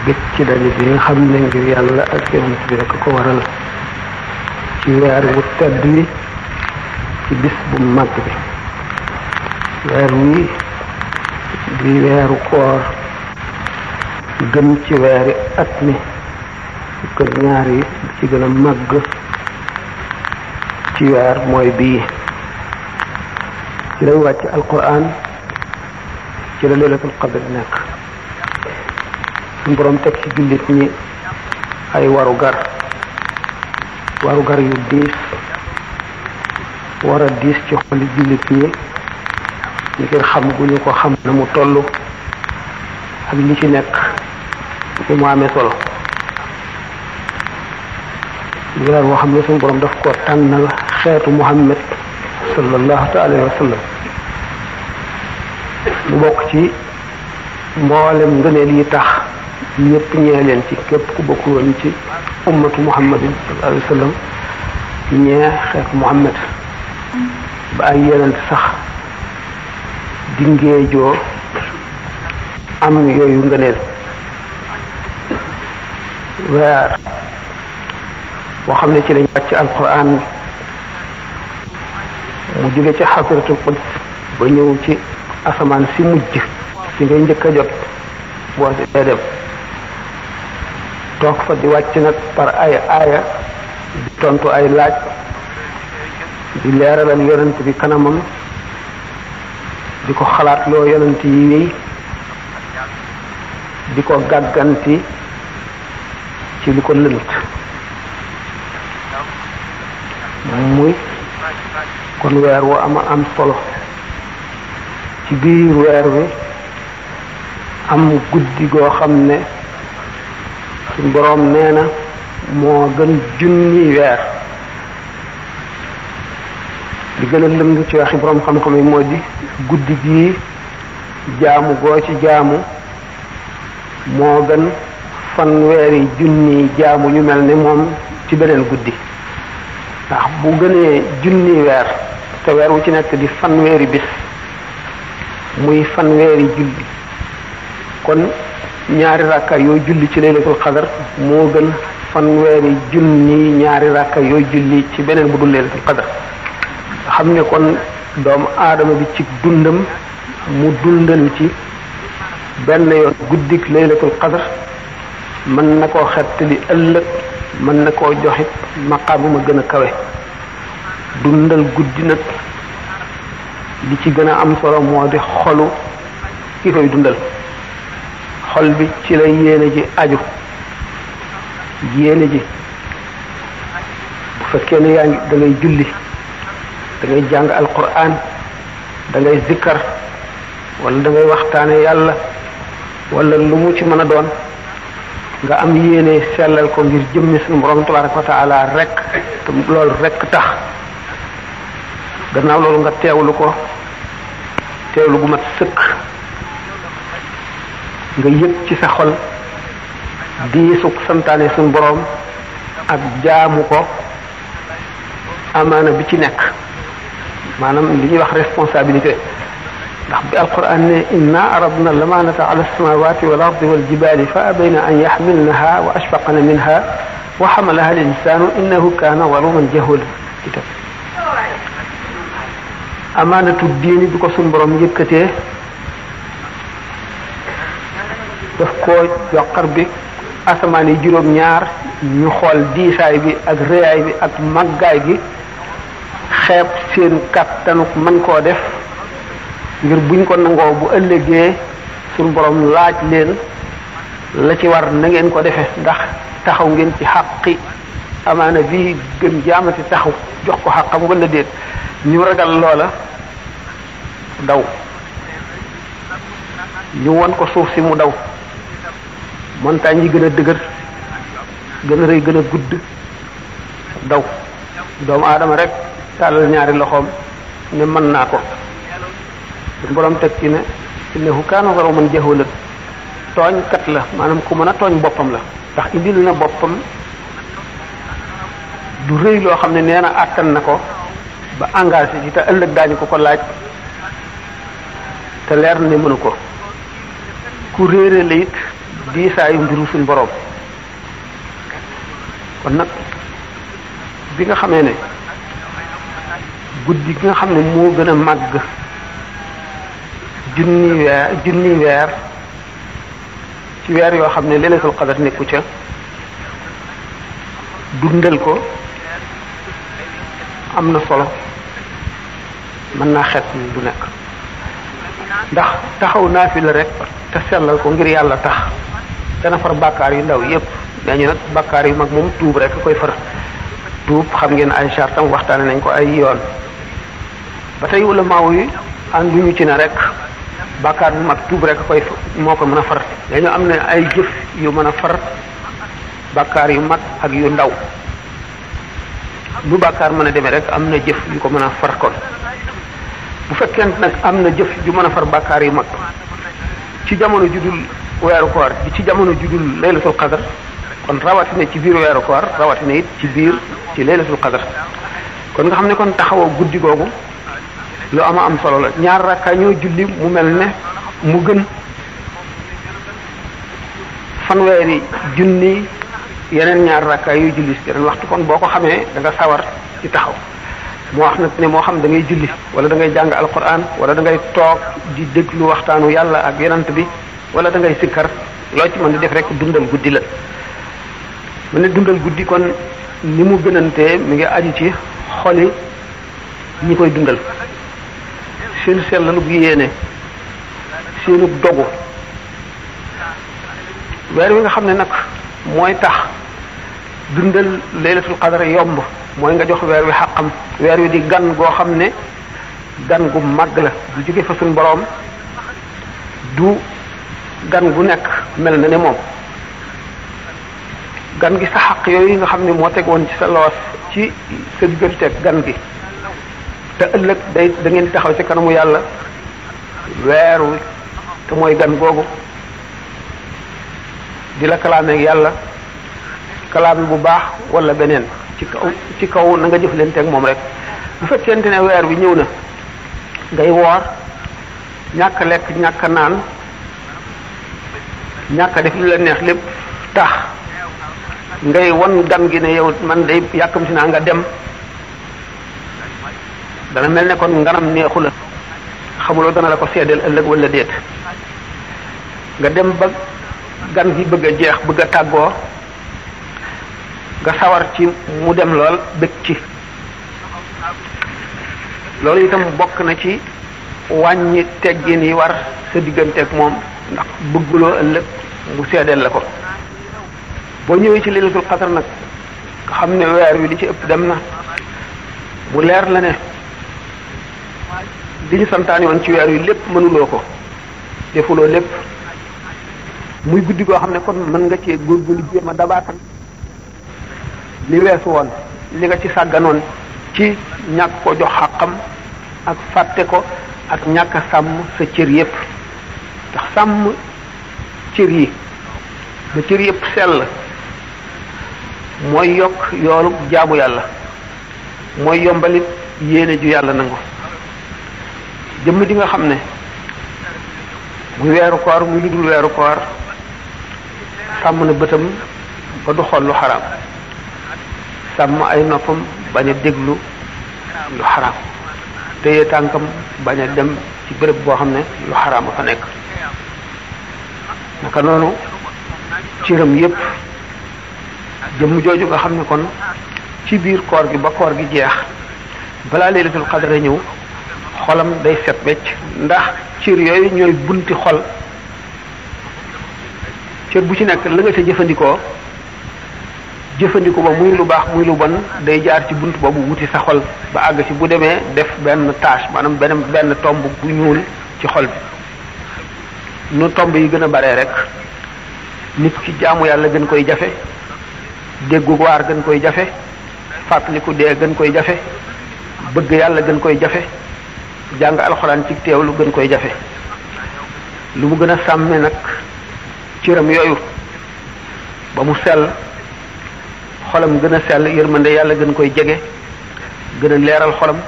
bég ci daje bi nga xam ne ngir yàlla ak yonent bi rek ko waral ci weer wu tedd wi ci bis bu mag bi weer wi di weeru koor gën ci weeri at mi ko ñaar yi ci gën a màgg ci weer mooy bii ci lañ wàcc alquran ci la laylatul qadr nekk suñu borom teg ci jullit ñi ay warugar yu diis war a diis ci xoli jullit ñi ngir xam gu ñu ko xam na mu toll ak li ci nekk ci mu amee solo weer woo xam ne suñu borom daf ko tànnal xeetu Muhammad sallallahu alayhi wa sallam mu bokk ci mboolem ngëneel yi tax ñëpp ñee leen ci képp ku bokk woon ci ummatu Muhammadin sallallahu alayhi wa sallam ñee xeetu Muhammad ba ay yeneen sax di ngéejoo am yooyu ngëneel weer boo xam ne ci lañ wàcc alquran mu jóge ci xasratul quds ba ñëw ci asamaan si mujj ci ngay njëkk a jot boo dee dem toog fa di wàcc nag par ay aaya di tontu ay laaj di leeralal yonent bi kanamam di ko xalaat loo yonent yi wéy di ko gàgganti ci li ko lënt muy kon weer wu am solo ci biir weer wi am guddi goo xam ne suñ boroom nee na moo gën junni weer li gën a lëng ci waxi boroom xam-xam yi moo di guddi gii jaamu goo ci jaamu moo gën fanweeri junni jaamu yu mel ne moom ci beneen guddi ndax bu gënee junni weer te weer wu ci nekk di fanweeri bis muy fanweeri julli kon ñaari rakka yooy julli ci laylatul qadar moo gën fanweeri junni ñaari rakka yooy julli ci beneen bu dul laylatul qadar xam ne kon doomu aadama bi ci dundam mu dundal ci benn yoon guddik laylatul qadar mën na koo xettali ëllëg mën na koo joxit maqaam ma gën a kawe dundal guddi nag li ci gën a am solo moo di xolu ki koy dundal xol bi ci la yéene ji aju yéene ji bu fekkee ne yaa ngi da ngay julli da ngay jàng alquran da ngay zikkar wala da ngay waxtaane yàlla wala lu mu ci mën a doon nga am yéene sellal ko ngir jëmmi suñu borom tabaraka wa taala rek te loolu rek tax gannaaw loolu nga teewlu ko teewlu gu mat sëkk nga yëg ci sa xol diisug santaane suñu borom ak jaamu ko amaana bi ci nekk maanaam li ñuy wax responsabilité ndax bi alquran ne inna aradna al-amaanata ala as-samawati wal ardi wal jibali fa abayna an yaxmilnaha wa ashfaqna minha wa xamalaha al-insanu innahu kana zaluman jahula kitab amaanatu diini bi ko suñu borom yëkkatee daf koo joxar bi asamaan yi juróom-ñaar ñu xool diisaay bi ak réyaay bi ak màggaay gi xeeb seen kàttanuk mën koo def ngir buñ ko nangoo bu ëllëgee suñu borom laaj leen la ci war na ngeen ko defee ndax taxaw ngeen ci xaqi amaana bi gën jaamati taxaw jox ko xaqam wala déet ñu ragal loola daw ñu won ko suuf si mu daw montagne yi gën a dëgër gën a rëy gën a gudd daw doomu aadama rek tàllal ñaari loxoom ne mën naa ko suñu borom teg ci ne innahu kaana zaluuman jahuulan tooñkat la maanaam ku mën a tooñ boppam la ndax indil na boppam du rëy loo xam ne nee na àttan na ko ba engagé ci te ëllëg daañu ko laaj te leer ne mënu ko ku réere la it diisaayu mbiru suñ borom kon nag bi nga xamee ne guddi gi nga xam ne moo gën a màgg junni weer ci weer yoo xam ne laylatul qadr nekku ca dundal ko am na solo mën naa xeet du nekk ndax taxaw naafila rek te sellal ko ngir yàlla tax dana far bàkkaar yu ndaw yépp dañu nag bàkkaar yu mag moom tuub rek koy far tuub xam ngeen ay chartam waxtaane nañ ko ay yoon ba tey ulamaaw yi ànduñu ci ne rek bàkkaar bu mag tuub rek koy moo ko mën a far dañu am ne ay jëf yu mën a far bàkkaar yu mag ak yu ndaw bu bàkkaar mën a demee rek am na jëf yu ko mën a far kon bu fekkente nag am na jëf ju mën a far bàkkaar yu mag ci jamono judul weeru koor bi ci jamono judul laylatul qadr kon rawatina ci biir weeru koor rawatina it ci biir ci laylatul qadr kon nga xam ne kon taxawoo guddi googu lu am solo la ñaar rakka ñoo julli mu mel ne mu gën fanweeri junni yeneen ñaar rakka yu julli ci yeneen waxtu kon boo ko xamee da nga sawar ci taxaw moo wax nag ne moo xam da ngay julli wala da ngay jàng alquran wala da ngay toog di déglu waxtaanu yàlla ak yonent bi wala da ngay sikkar loo ci mën di def rek dundal guddi la mu ne dundal guddi kon ni mu gënantee mi ngi aju ci xoli ñi koy dundal seen sellalug yéene seenu dogu weer wi nga xam ne nag mooy tax dundal laylatul qadr yomb mooy nga jox weer wi xaqam weer wi di gan goo xam ne gan gu màgg la du jóge fa suñ boroom du gan gu nekk mel na ne moom gan gi sa xaq yooyu nga xam ne moo teg woon ci sa loos ci sa digganteeg gan gi te ëllëg da ngeen di taxaw ci kanamu yàlla weeru te mooy gan googu di la kalaameeg yàlla kalaame bu baax wala beneen ci kaw na nga jëflanteeg moom rek bu fekkente ne weer bi ñëw na ngay woor ñàkk lekk ñàkk naan ñàkk def li la neex lépp tax ngay won gan gi ne yow man day yàkkamti naa nga dem dana mel ne kon nganam neexu la xamuloo dana la ko seedeel ëllëg wala déet nga dem ba gan gi bëgg a jeex bëgg a tàggoo nga sawar ci mu dem lool bëgg ci loolu itam bokk na ci wàññi teggin yi war sa digganteeg moom ndax bëgguloo ëllëg mu seedeel la ko boo ñëwee ci laylatul qadr nag nga xam ne weer wi li ci ëpp dem na mu leer la ne li ñu santaani woon ci weer wi lépp mënuloo ko defuloo lépp muy guddi goo xam ne kon mën nga cee góorgóorlu jéem a dabaatal li weesu woon li nga ci sàgganoon ci ñàkk ko jox xàqam ak fàtte ko ak ñàkk a sàmm sa cër yépp ndax sàmm cër yi ba cër yépp sell mooy yokk yoolu jaamu yàlla mooy yombalit yéene ju yàlla nangu jëmm di nga xam ne muy weeru koor muy ludul weeru koor sàmm na bëtam ba du xool lu xaraam sàmm ay noppam bañ a déglu lu xaraam téye tànkam bañ a dem ci béréb boo xam ne lu xaraam a fa nekk naka noonu ciram yépp jëmm jooju nga xam ne kon ci biir koor gi ba koor gi jeex balaa laylatul qadr ñëw xolam day set wecc ndax cër yooyu ñooy bunti xol cër bu ci nekk la nga ca jëfandikoo ba muy lu baax muy lu bon day jaar ci bunt boobu wuti sa xol ba àgg ci bu demee def benn tache maanaam benn tomb bu ñuul ci xol bi nu tomb yi gën a bare rek nit ki jaamu yàlla gën koy jafe déggu waar gën koy jafe fàttaliku dee gën koy jafe bëgg yàlla gën koy jafe jàng alxuraan ci teew lu gën koy jafe lu mu gën a sàmme nag cëram yooyu ba mu sell xolam gën a sell yërmande yàlla gën koy jege gën a leeral xolam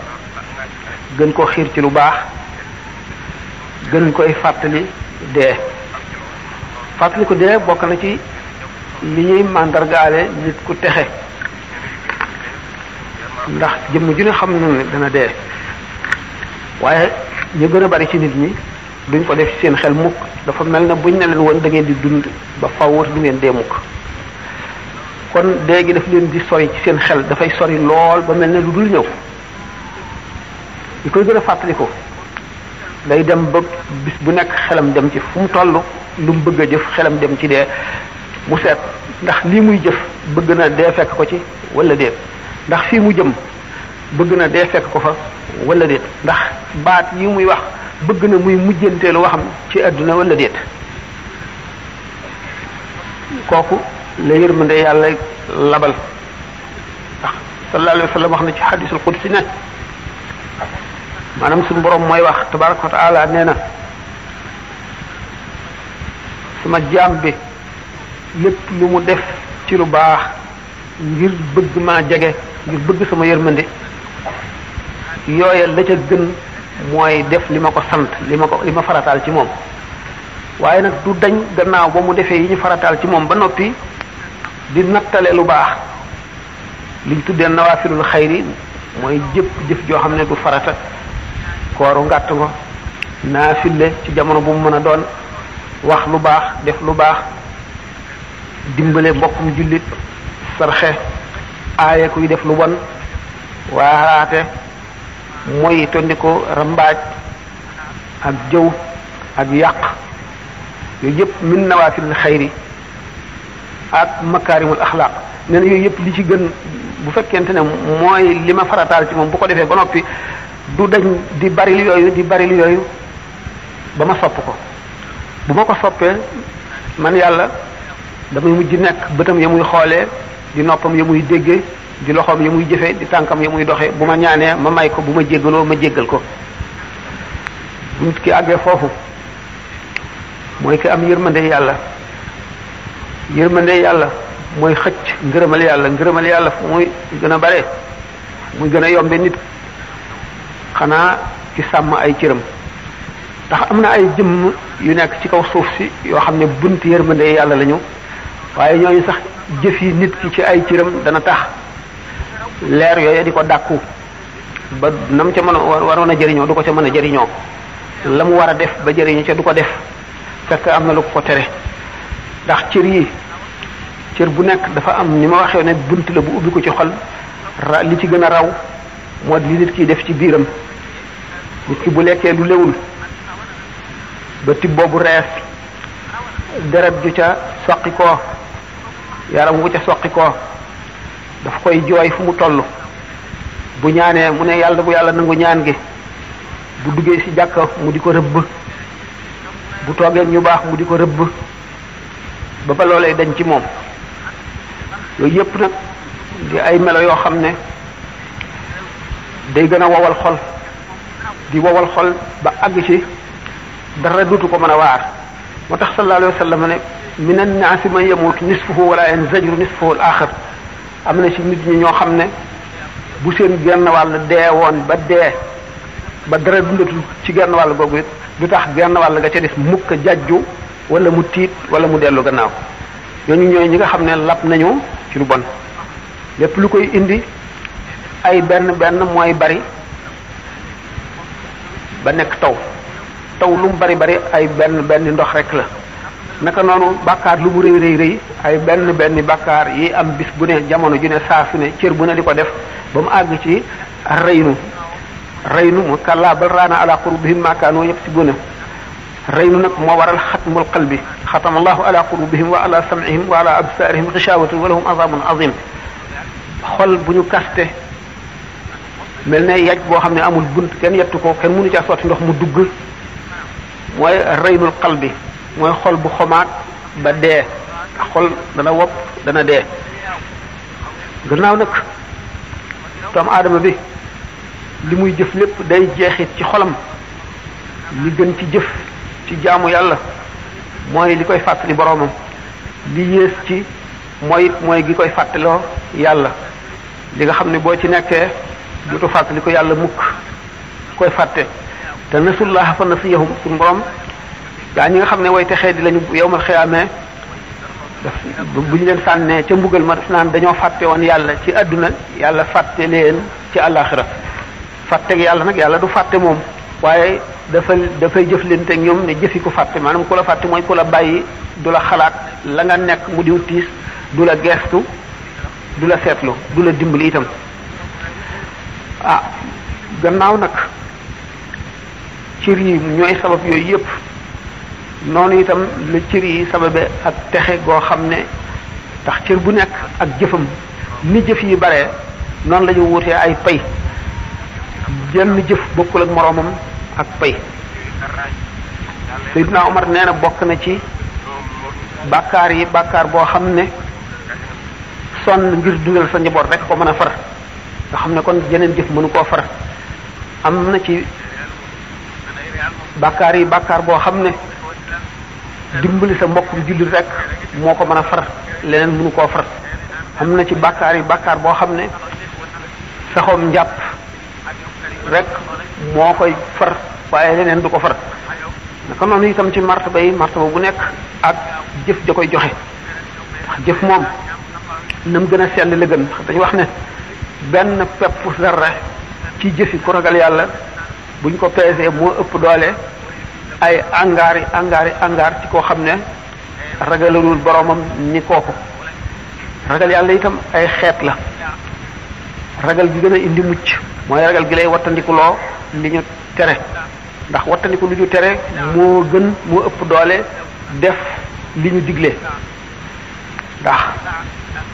gën koo xiir ci lu baax gën koy fàttali dee fàttali ko dee bokk na ci li ñuy màndargaale nit ku texe ndax jëmm ju ne xam na ne dana dee waaye ñu gën a bari ci nit ñi duñ ko def ci seen xel mukk dafa mel na buñ ne leen woon da ngeen di dund ba fawwat du ngeen dee mukk kon dee gi daf leen di sori ci seen xel dafay sori lool ba mel ne lu dul ñëw li koy gën a fàttali ko day dem ba bis bu nekk xelam dem ci fu mu toll lu mu bëgg a jëf xelam dem ci dee mu seet ndax lii muy jëf bëgg na dee fekk ko ci wala déet ndax fii mu jëm bëgg na dee fekk ko fa wala déet ndax baat yi muy wax bëgg na muy mujjanteelu waxam ci àdduna wala déet kooku la yërmande yàlla labal ndax sallallahu alayhi wa sallam wax na ci hadisul qudsi ne maanaam suñu borom mooy wax tabaraka wa taala nee na sama jaam bi lépp lu mu def ci lu baax ngir bëgg maa jege ngir bëgg sama yërmande yooya la ca gën mooy def li ma ko sant li ma farataal ci moom waaye nag du dañ gannaaw ba mu defee yi ñu farataal ci moom ba noppi di nattale lu baax liñ tuddee nawaafilul xayri mooy jëf joo xam ne du farata kooru ngàtt ngo naafile ci jamono bu mu mën a doon wax lu baax def lu baax dimbale mbokkum jullit sarxe aaye kuy def lu bon waaraate mooy tondiko rambaaj ak jëw ak yàq yooyu yëpp min nawaafilul xayri ak makaarimul axlaaq nee na yooyu yëpp li ci gën bu fekkente ne mooy li ma farataal ci moom bu ko defee ba noppi du dañ di bari li yooyu ba ma sopp ko bu ma ko soppee man yàlla damay mujj nekk bëtam ya muy xoolee di noppam ya muy déggee di loxoom ya muy jëfee di tànkam ya muy doxee bu ma ñaanee ma may ko bu ma jéggaloo ma jéggal ko bu nit ki àggee foofu mooy ki am yërmande yàlla mooy xëcc ngërëmal yàlla fu muy gën a bare muy gën a yombe nit xanaa ci sàmm ay cëram ndax am na ay jëmm yu nekk ci kaw suuf si yoo xam ne bunt yërmande yàlla lañu waaye ñooñu sax jëf yi nit ki ci ay cëram dana tax leer yooyu di ko dàkku ba nam ca mën a waroon a jëriñoo du ko ca mën a jëriñoo la mu war a def ba jëriñu ca du ko def fekk am na lu ko tere ndax cër bu nekk dafa am ni ma waxee ne bunt la bu ubbi ko ci xol li ci gën a raw moo di li nit ki def ci biiram nit ki bu lekkee lu lewul ba tib boobu rees deret ju ca soqi koo yaram wu ca soqi koo daf koy jooy fu mu toll bu ñaanee mu ne yàlla bu yàlla nangu ñaan gi bu duggee ci jàkka mu di ko rëbb bu toogee ñu baax mu di ko rëbb ba loolee dañ ci moom yooyu yëpp nag di ay melo yoo xam ne day gën a wowal xol di wowal xol ba àgg ci dara dutu ko mën a waar moo tax sallallahu alayhi wa sallam ne min annaasi man yamutu nisfuhu wala yanzajru nisfuhu al-axar am na ci nit ñi ñoo xam ne bu seen genn wàll dee woon ba dee ba dara dundatul ci genn wàll googu it du tax genn wàll nga ca des mukk jajju wala mu tiit wala mu dellu gannaaw ñooñu ñooy ñi nga xam ne lap nañu ci lu bon lépp lu koy indi ay benn mooy bari ba nekk taw lu mu bari ay benn ndox rek la naka noonu bàkkaar lu mu rëy ay benn bàkkaar yi am bis bu ne jamono ju ne saa su ne cër bu ne di ko def ba mu àgg ci reynu mu kallaa bal raana ala qulubihim ma kaanu yaksibuna reynu nag moo waral xatmul qalbi xatama allahu ala qulubihim wa ala sam'ihim wa ala absarihim xishawatun wa lahum azabun azim xol bu ñu kaste mel ne yaj boo xam ne amul bunt kenn yettu ko kenn mënu caa sotti ndox mu dugg mooy reynul qalbi mooy xol bu xomaat ba dee xol dana wopp dana dee gannaaw nag doomu aadama bi li muy jëf lépp day jeexit ci xolam. li gën ci jëf ci jaamu yàlla mooy li koy fàttali boroomam li yées ci mooy gi koy fàttaloo yàlla li nga xam ne boo ci nekkee dutu fàttali ko yàlla mukk koy fàtte te nasullaha fa nasiyahum suñu borom gaa ñi nga xam ne way texee di lañu yowmal xiyaamee bu ñu leen sànnee ca mbugal ma def naan dañoo fàtte woon yàlla ci àdduna yàlla fàtte leen ci àllaaxira fàtteeg yàlla nag yàlla du fàtte moom waaye dafay jëflante ak ñoom ne jëfi ko fàtte maanaam ku la fàtte mooy ku la bàyyi du la xalaat la nga nekk mu diw tiis du la geestu du la seetlu du la dimbali itam gannaaw nag cër yi ñooy sabab yooyu yépp noonu itam la cër yi sababe ak texe goo xam ne tax cër bu nekk ak jëfam ni jëf yi bare noonu la ñu wutee ay pay jenn jëf bokkul ak moroomam ak pay Seydina Omar nee na bokk na ci bàkkaar yi bàkkaar boo xam ne sonn ngir dundal sa njaboot rek ko mën a far nga xam ne kon jeneen jëf mënu koo far am na ci bàkkaar yi bàkkaar boo xam ne dimbali sa mbokk jullit rek moo ko mën a far leneen mënu koo far am na ci bàkkaar yi bàkkaar boo xam ne saxoom njàpp rek moo koy far waaye leneen du ko far naka noonu itam ci martaba bu nekk ak jëf ja koy joxe ndax jëf moom nam gën a sell la gën dañu wax ne benn pepp zarra ci jëfi ku ragal yàlla buñ ko peesee moo ëpp doole ay angaar ci koo xam ne ragalul boromam ni kooku ragal yàlla itam ay xeet la ragal gi gën a indi mucc mooy ragal gi lay wattandikuloo li ñu tere ndax wattandiku lu ñu tere moo ëpp doole def li ñu digle ndax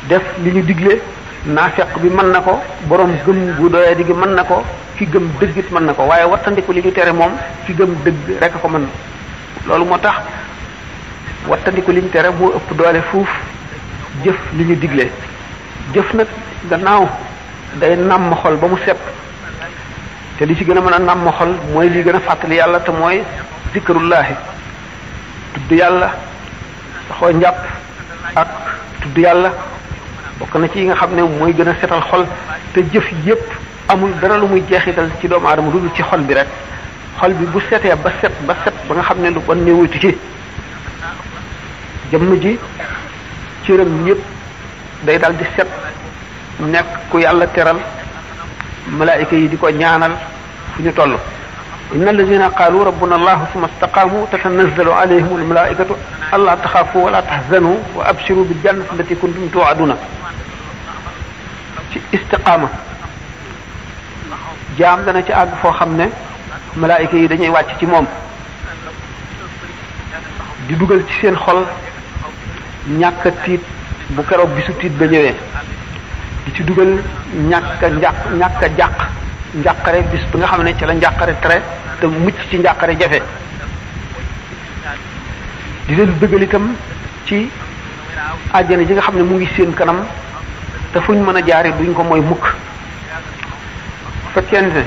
def li ñu digle naafeq bi mën na ko borom gëm bu doyee di gi mën na ko ki gëm dëggit mën na ko waaye wattandiku li ñu tere moom ki gëm dëgg rek a ko mën loolu moo tax wattandiku li ñu tere moo ëpp doole fuuf jëf li ñu digle jëf nag gannaaw day nàmm xol ba mu set te li ci gën a mën a nàmm xol mooy li gën a fàttali yàlla te mooy zikrullahi tudd yàlla saxoo njàpp ak tudd yàlla bokk na ci yi nga xam ne mooy gën a setal xol te jëf yépp amul dara lu muy jeexital ci doomu aadama lu dul ci xol bi rek xol bi bu setee ba set ba nga xam ne lu bon néewutu ci jëmm ji cëram yépp day dal di set nekk ku yàlla teral malaayika yi di ko ñaanal fu ñu toll inna alladina qaalu rabbuna allahu summa istaqaamu tatanazzalu alayhim almalaikatu alla taxaafu wala tahzanu wa abshiru bil jannati allati kuntum tu'aduna ci istiqaama jaam dana ci àgg foo xam ne malaayika yi dañuy wàcc ci moom di dugal ci seen xol ñàkk a tiit bu keroog bisu tiit ba ñëwee di ci dugal ñàkk a jàq njàqare bis bi nga xam ne ci la njàqare tere te mucc ci njàqare jafe di leen bëggal itam ci àjjana ji nga xam ne mu ngi seen kanam te fuñ mën a jaari duñ ko mooy mukk fekkente ne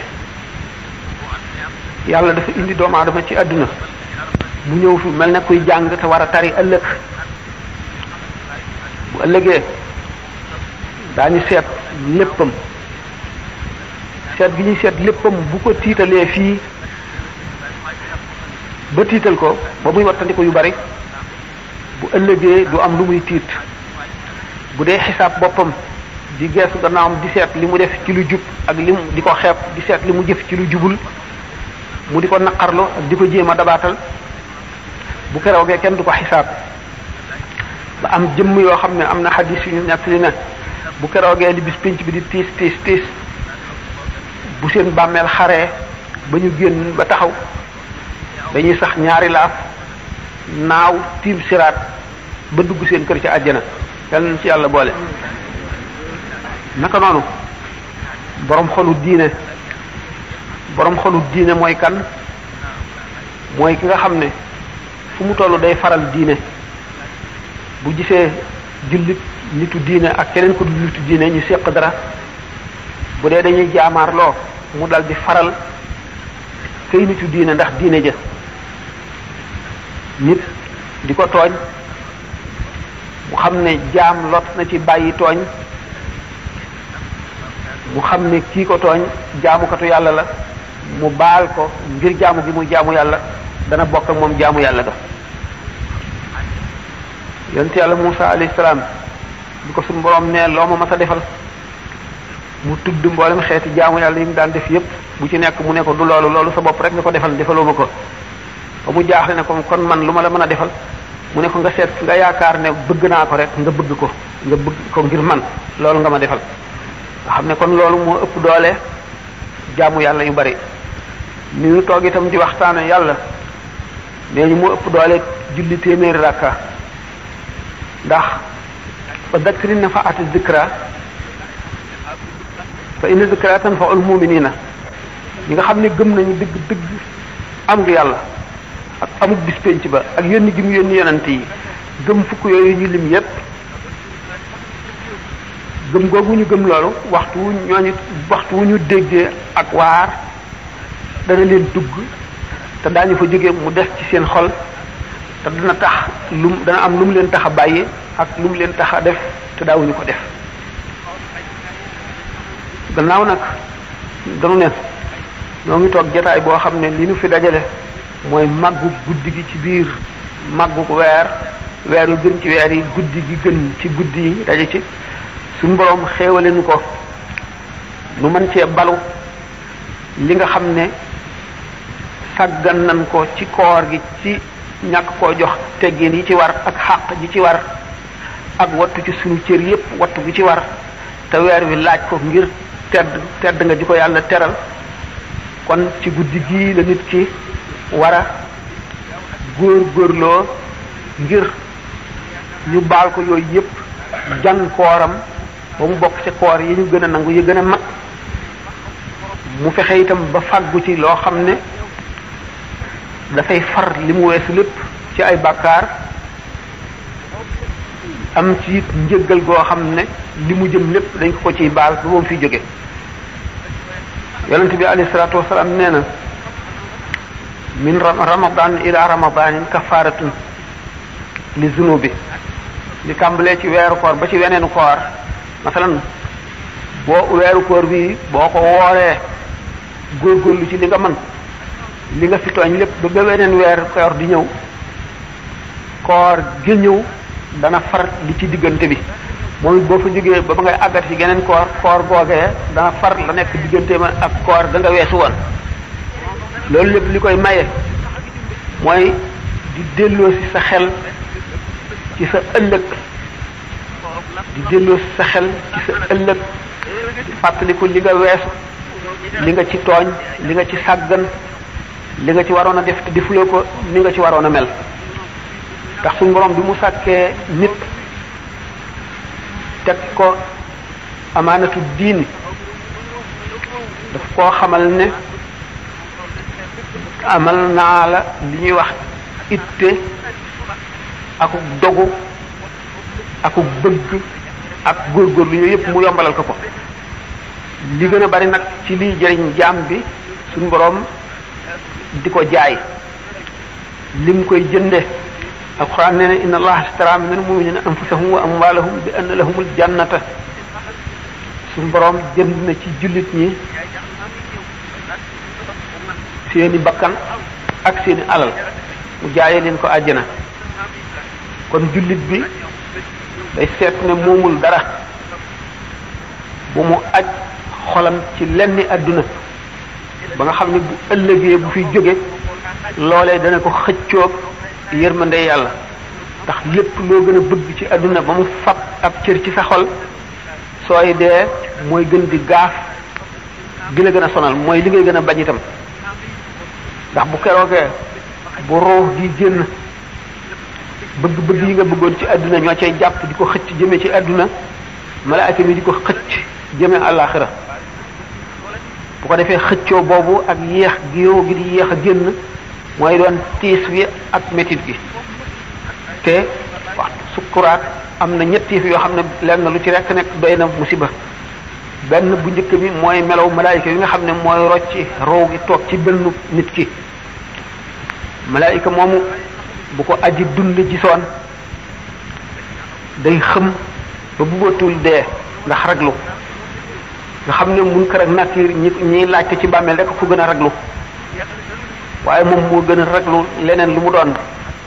yàlla dafa indi doomu aadama ci àdduna mu ñëw fi mel ne kuy jàng te war a tari ëllëg bu ëllëgee daañu seet léppam seet gi ñuy seet léppam bu ko tiitalee fii ba tiital ko ba muy wattandiku yu bari bu ëllëgee du am lu muy tiit bu dee xisaab boppam di geesu gannaawam di seet li mu def ci lu jub ak li mu di ko xeeb di seet li mu jëf ci lu jubul mu di ko naqarlu ak di ko jéem a dabaatal bu keroogee kenn du ko xisaab ba am jëmm yoo xam ne am na xadis yu ñu nekk li ne bu keroogee li bis pénc bi di tiis bu seen bàmmeel xaree ba ñu génn ba taxaw dañuy sax ñaari laaf naaw tiim siraat ba dugg seen kër ci àjjana yal nañ ci yàlla boole naka noonu borom xolu diine mooy kan mooy ki nga xam ne fu mu toll day faral diine bu gisee jullit nitu diine ak keneen ko du nitu diine ñu séq dara bu dee dañuy jaamaarloo mu dal di faral kay nitu diine ndax diine ja nit di ko tooñ mu xam ne jaam lot na ci bàyyi tooñ mu xam ne kii ko tooñ jaamukatu yàlla la mu baal ko ngir jaamu gi muy jaamu yàlla dana bokk ak moom jaamu yàlla ga yonent yàlla Muusa alayhi salaam bi ko suñu borom ne loo ma mas a defal mu tudd mboolem xeeti jaamu yàlla yi mu daan def yépp bu ci nekk mu ne ko du loolu sa bopp rek nga ko defal defaloo ma ko ba mu jaaxle ne ko kon man lu ma la mën a defal mu ne ko nga seet nga yaakaar ne bëgg naa ko rek nga bëgg ko ngir man loolu nga ma defal nga xam ne kon loolu moo ëpp doole jaamu yàlla yu bari ni ñu toog itam di waxtaane yàlla nee ñu moo ëpp doole julli téeméeri rakka ndax fa dakri nafaati zikra fa inna zikra tanfa'ul mu'minina ñi nga xam ne gëm nañu dëgg am ngi yàlla ak amul bis penc ba ak yónni gi mu yónni yonent yi gëm fukk yooyu ñu lim yépp gëm googu ñu gëm loolu waxtu wu ñu déggee ak waar dana leen dugg te daañu fa jóge mu des ci seen xol te dana tax dana am lu mu leen tax a bàyyi ak lu mu leen tax a def te daawuñu ko def gannaaw nag dañu ne ñoo ngi toog jataay boo xam ne li nu fi dajale mooy màggu guddi gi ci biir màggu weer yu gën ci weer yi guddi gi gën ci guddi yi daje ci suñu boroom xéewale nu ko nu mën cee balu li nga xam ne sàggan nan ko ci koor gi ci ñàkk koo jox teggin yi ci war ak xàq ji ci war ak wattu ci suñu cër yépp wattu gi ci war te weer wi laaj ko ngir tedd nga ji ko yàlla teral kon ci guddi gii la nit ki war a góorloo ngir ñu baal ko yooyu yépp jan kooram ba mu bokk ci koor yi ñu gën a nangu yi gën a mag mu fexe itam ba fàggu ci loo xam ne dafay far li mu weesu lépp ci ay bàkkaar am ci it njëggal goo xam ne li mu jëm lépp dañ ko ciy baal ba moom fi jóge yonent bi alayhi salaatu wasalaam nee na min ramadan ila ramadanin kafaratun li zunubi li tàmbalee ci weeru koor ba ci weneenu koor masalan weeru koor bi boo ko wooree góorgóorlu ci li nga mën li nga fi tooñ lépp ba weneen weeru koor di ñëw koor gi ñëw dana far li ci diggante bi moom it boo fa jógee ba ngay àggat ci geneen koor googee dana far la nekk diggante ma ak koor da nga weesu woon loolu lépp li koy maye mooy di delloo ci sa xel ci sa ëllëg di delloo ci sa xel ci sa ëllëg fàttaliku li nga weesu li nga ci tooñ li nga ci sàggan li nga ci waroon a def te defuloo ko ni nga ci waroon a mel ndax suñu borom bi mu sàkkee nit teg ko amaanatu diini daf koo xamal ne amal naa la li ñuy wax itte akuk dogu akuk bëgg ak góorgóorlu yooyu yëpp mu yombalal ko li gën a bari nag ci liy jëriñ jaam bi suñu borom di ko jaay lim koy jënde alquran nee na inna allaha ashtara min almuminina anfusahum wa amwalahum bi anna lahumul jannata suñu borom jënd na ci jullit ñi seeni bakkan ak seeni alal mu jaayee leen ko àjjana kon jullit bi day seet ne moomul dara bu mu aj xolam ci lenni àdduna ba nga xam ne bu ëllëgee bu fi jóge loolee dana ko xëccoog yërmande yàlla ndax lépp loo gën a bëgg ci àdduna ba mu fab ab cër ci sa xol sooy dee mooy gën di gaaf gi la gën a sonal mooy li ngay gën a bañ itam ndax bu keroogee bu ruux gi génn bëgg-bëgg yi nga bëggoon ci àdduna ñoo cay jàpp di ko xëcc jëme ci àdduna malaaka mi di ko xëcc jëme àllaaxira bu ko defee xëccoo boobu ak yéex gi di yéex a génn mooy doon tiis wi ak métit gi te wax sukkuraat am na ñett yëf yoo xam ne lenn lu ci rekk nekk doy na musiba benn bu njëkk bi mooy melaw malaayika yi nga xam ne mooy rocci roow gi toog ci benn nit ki malaayika moomu bu ko aji dund gisoon day xëm ba bëggatul dee ndax raglu nga xam ne Munkar ak Nakiir ñi laajte ci bàmmeel rek fu gën a raglu waaye moom moo gën a raglu leneen lu mu doon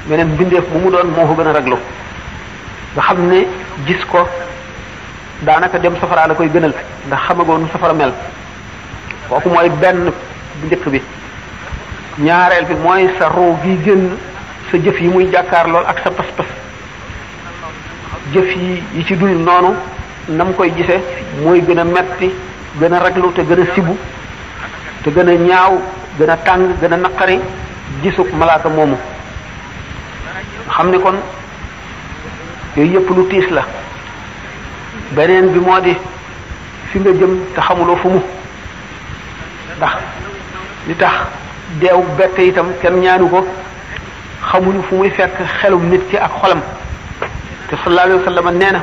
meneen mbindeef bu mu doon moo ko gën a raglu nga xam ne gis ko daanaka dem safara la koy gënal ndax xamagoo nu safara mel kooku mooy benn bu njëkk bi ñaareel bi mooy sa ruu gi génn sa jëf yi muy jàkkaar lool ak sa pas-pas jëf yi ci dul noonu na mu koy gisee mooy gën a metti gën a raglu te gën a sibu te gën a ñaaw gën a tàng gën a naqari gisuk malaaka moomu xam ne kon yooyu yëpp lu tiis la beneen bi moo di fi nga jëm te xamuloo fu mu ndax li tax deew bett itam kenn ñaanu ko xamuñu fu muy fekk xelum nit ki ak xolam te sallallahu alayhi wa sallam nee na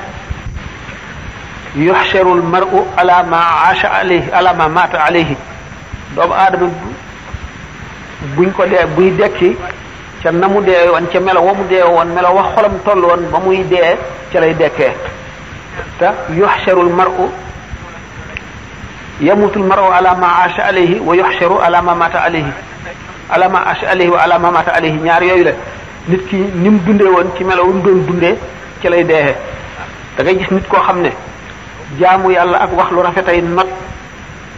yuxsharu almaru ala ma aasha alayhi ala ma maata alayhi doomu aadama buñ ko dee buy dekki ca na mu dee woon ca melo wa mu dee woon melo wa xolam toll woon ba muy dee ca lay dekkee te yuxsharu almaru yamutu almaru ala ma aasha alayhi wa yuxsharu ala ma maata alayhi ala ma aasha alayhi wa ala ma maata alayhi ñaar yooyu la nit ki ni mu dundee woon ci melo wu mu doon dundee ci lay deexee da ngay gis nit koo xam ne jaamu yàlla ak wax lu rafetay not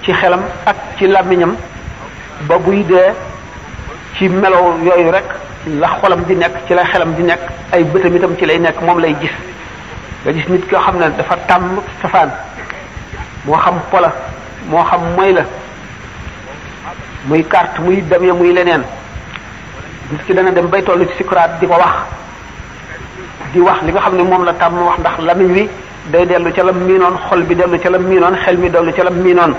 ci xelam ak ci làmmiñam ba buy dee ci melo yooyu rek la xolam di nekk ci la xelam di nekk ay bëtam itam ci lay nekk moom lay gis nga gis nit koo xam ne dafa tàmm safaan moo xam pola moo xam moy la muy carte muy demee muy leneen nit ki dana dem bay toll ci sikuraat di ko wax li nga xam ne moom la tàmm wax ndax lamiñ wi day dellu ca la miinoon xol bi dellu ca la miinoon xel mi dellu ca la miinoon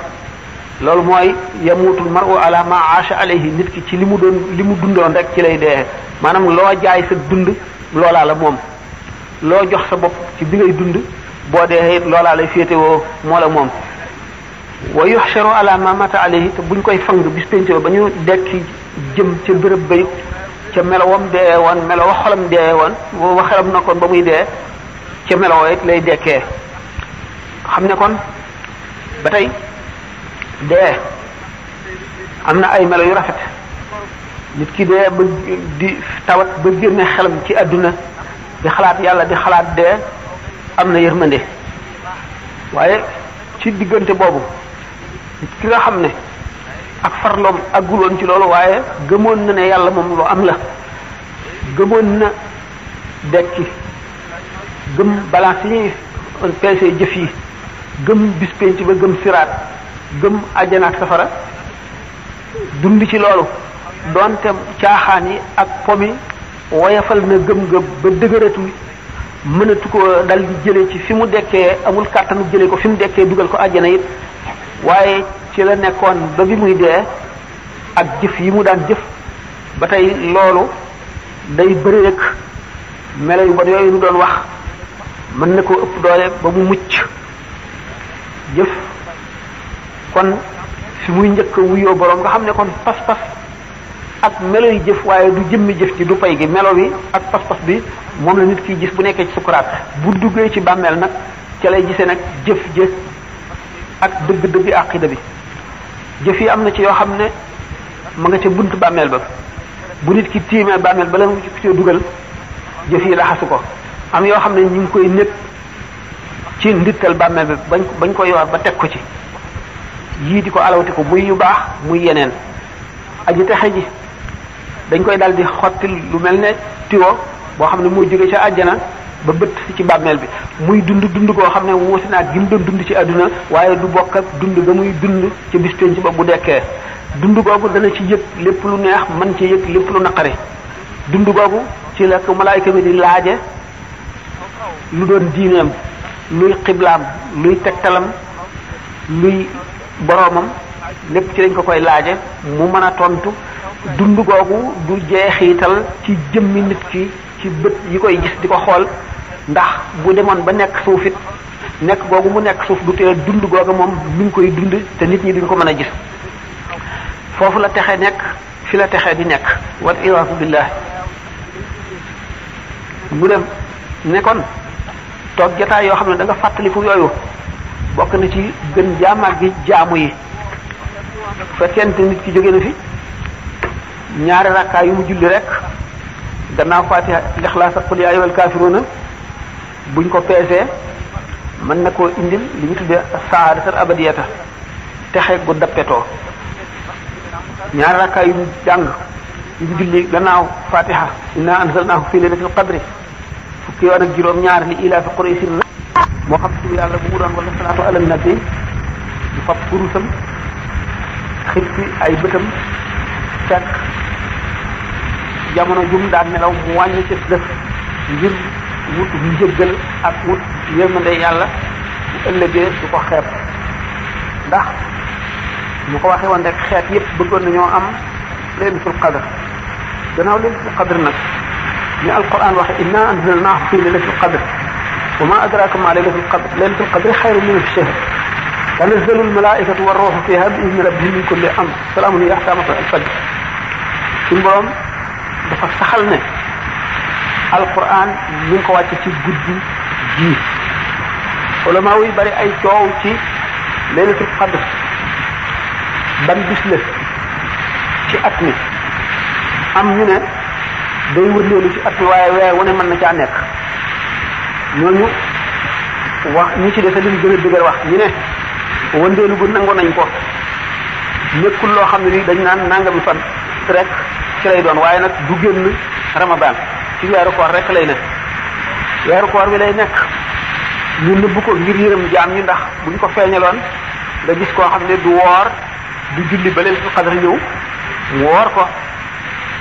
loolu mooy yamutul mar'u ala ma aasha alayhi nit ki ci li mu dundoon rek ci lay dee maanaam loo jaay sa dund loolaa la moom loo jox sa bopp ci bi ngay dund boo dee it loolaa lay féetewoo moo la moom wa yuhsharu ala ma mata alayhi te buñ koy fang bis pénc ba ñu dekki jëm ca béréb bay ca melowam dee woon melo wa xolam dee woon wa xelam na kon ba muy dee ca melowoo it lay dekkee xam ne kon ba tey dee am na ay melo yu rafet nit ki dee ba di tawat ba génne xelam ci àdduna di xalaat yàlla di xalaat dee am na yërmande waaye ci diggante boobu nit ki nga xam ne ak farloom agguloon ci loolu waaye gëmoon na ne yàlla moom lu am la gëmoon na dekki gëm balance yi peese jëf yi gëm bis penc ba gëm siraat gëm àjjana ak safara dund ci loolu doonte caaxaan yi ak pomi woyafal na gëm-gëm ba dëgëratu mënatu ko dal di jëlee ci fi mu dekkee amul kàttanu jëlee ko fi mu dekkee dugal ko àjjana it waaye ci la nekkoon ba bi muy dee ak jëf yi mu daan jëf ba tey loolu day bëri rek melo yu bon yooyu ñu doon wax mën na koo ëpp doole ba mu mucc jëf kon fi muy njëkk a wuyoo boroom nga xam ne kon pas-pas ak melo yi jëf waaye du jëmmi jëf ci du pay gi melo bi ak pas-pas bi moom la nit kiy gis bu nekkee ci sukuraat bu duggee ci bàmmeel nag ca lay gisee nag jëf jëf ak dëgg-dëgg aqida bi jëf yi am na ci yoo xam ne ma nga ca buntu bàmmeel ba bu nit ki tiimee bàmmeel bala mu ci dugal jëf yi laxasu ko am yoo xam ne ñu ngi koy nekk ci ndittal bàmmeel bi bañ ko yor ba teg ko ci yii di ko alawti ko muy yu baax muy yeneen aji texe ji dañ koy dal di xottil lu mel ne tiwo boo xam ne moo jóge ca àjjana ba bët ci bàmmeel bi muy dund koo xam ne wuuti naa gi mu doon dund ci àdduna waaye du bokk ak dund ga muy dund ci bis penc ba bu dekkee dund googu dana ci yëg lépp lu neex mën ci yëg lépp lu naqari dund googu ci la ko malaayka mi di laaje lu doon diineem luy xiblaam luy tegtalam luy boroomam lépp ci lañ ko koy laaje mu mën a tontu dund googu du jeexital ci jëmmi nit ki ci bët yi koy gis di ko xool ndax bu demoon ba nekk suufit nekk googu mu nekk suuf du tee dund googu moom mi ngi koy dund te nit ñi duñ ko mën a gis foofu la texe nekk fi la texe di nekk wal iyaazu billah mu dem nekkoon toog jotaay yoo xam ne da nga fàttaliku yooyu bokk na ci gën jaamaat gi jaamu yi fekkente nit ki jóge na fi ñaari rakkaa yu mu julli rek gannaaw fatiha lixlaas ak qul yaa ayyuhal kaafiruuna buñ ko peesee mën na koo indil li ñu tuddee saadatal abadiyata texe gu dappetoo ñaari rakkaa yu mu jàng yu mu julli gannaaw fatiha inna anzalnaahu fi laylatil qadri fukki yoon ak juróom-ñaar li ilaafi quraysin moo xam tur yàlla bu mu doon wala salaatu ala nabi du fab kurusam xippi ay bëtam fekk jamono jum daan nelaw mu wàññi ci def ngir wut njëggal ak wut yërmande yàlla bu ëllëgee du ko xeeb ndax mu ko waxee woon rek xeet yépp bëggoon nañoo am laylatul qadr gannaaw laylatul qadr nag ni alquran waxe inna anzalnaahu fi laylatul qadr wa ma adraka ma laylatul qadr laylatul qadr xayrun min alfi shahr tanazzalu almalaikatu warruuhu fiha bi izni rabbihim min kulli amr salaamun hiya hattaa matla'il fajr suñu borom dafa saxal ne alquran ñu ngi ko wàcc ci guddi ji ulama yi bari ay coow ci laylatul qadr ban bis la ci at mi am ñu ne day wëndeelu ci at mi waaye weer wu ne mën na caa nekk ñooñu wax ñi ci dese liñ gën a dëgër wax ñu ne wëndeelu bu nangu nañ ko nekkul loo xam ne ni dañ naan nangami fan rek ci lay doon waaye nag du génn ramadan ci weeru koor rek lay nekk weeru koor bi lay nekk ñu nëbb ko ngir yërëm jaam ñi ndax buñ ko feeñaloon nga gis koo xam ne du woor du julli ba laylatul qadr ñëw mu woor ko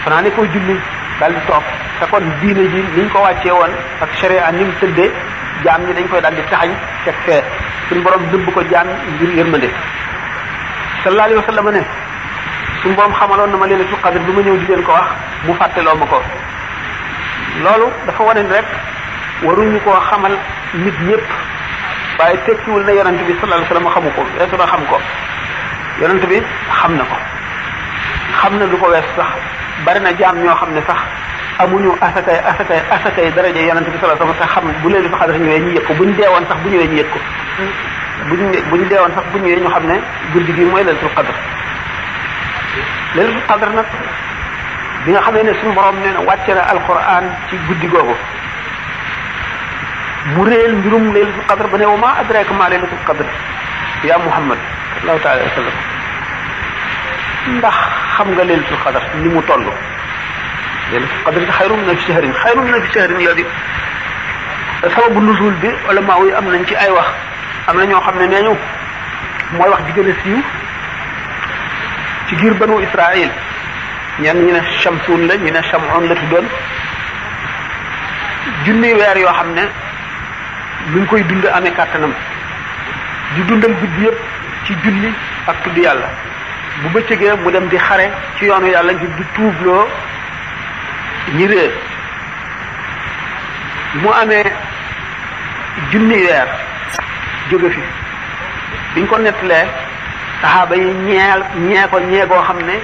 fanaa ne koy julli daal di toog te kon diine ji niñ ko wàccee woon ak sharia ni mu tëddee jaam ñi dañ koy daal di taxañ teg fee suñu borom nëbb ko jaam ngir yërmande sallallahu alayhi wa sallam ne suñu borom xamaloon na ma laylatul qadr bi ma ñëw di leen ko wax mu fàtteloo ma ko loolu dafa wane ni rek waruñu koo xamal nit ñëpp waaye tekkiwul na yonent bi sallallahu alayhi wa sallam xamu ko weesu na xam ko yonent bi xam na ko xam na lu ko wees sax bari na jaam ñoo xam ne sax amuñu asakay daraja yonent bi sallallahu alayhi wa sallam sax xam bu laylatul qadr ñëwee ñu yëg ko buñ deewoon sax bu ñëwee ñu yëg ko buñ deewoon sax bu ñëwee ñu xam ne guddi gi mooy laylatul qadr laylatul qadr nag bi nga xamee ne suñu borom nee na wàcce na alquran ci guddi googu mu réel mbirum laylatul qadr ba ne wa ma adraka ma laylatul qadr ya muhammad sallallahu taala alayhi wa sallam ndax xam nga laylatul qadr ni mu toll laylatul qadr xayrun min alfi shahrin xayrun min alfi shahrin yoo di sababu nusul bi ulama yi am nañ ci ay wax am na ñoo xam ne nee ñu mooy wax ji gën a siiw ci giir banu israil ñenn ñu ne Shamsun la ñu ne Shamun la tuddoon junni weer yoo xam ne lu ñu koy dund amee kàttanam di dundal guddi yëpp ci julli ak tudd yàlla bu bëccëgee mu dem di xare ci yoonu yàlla ngir di tuubloo ñi réer mu amee junni weer jóge fi biñ ko nettalee saxaaba yi ñee ko ñeegoo xam ne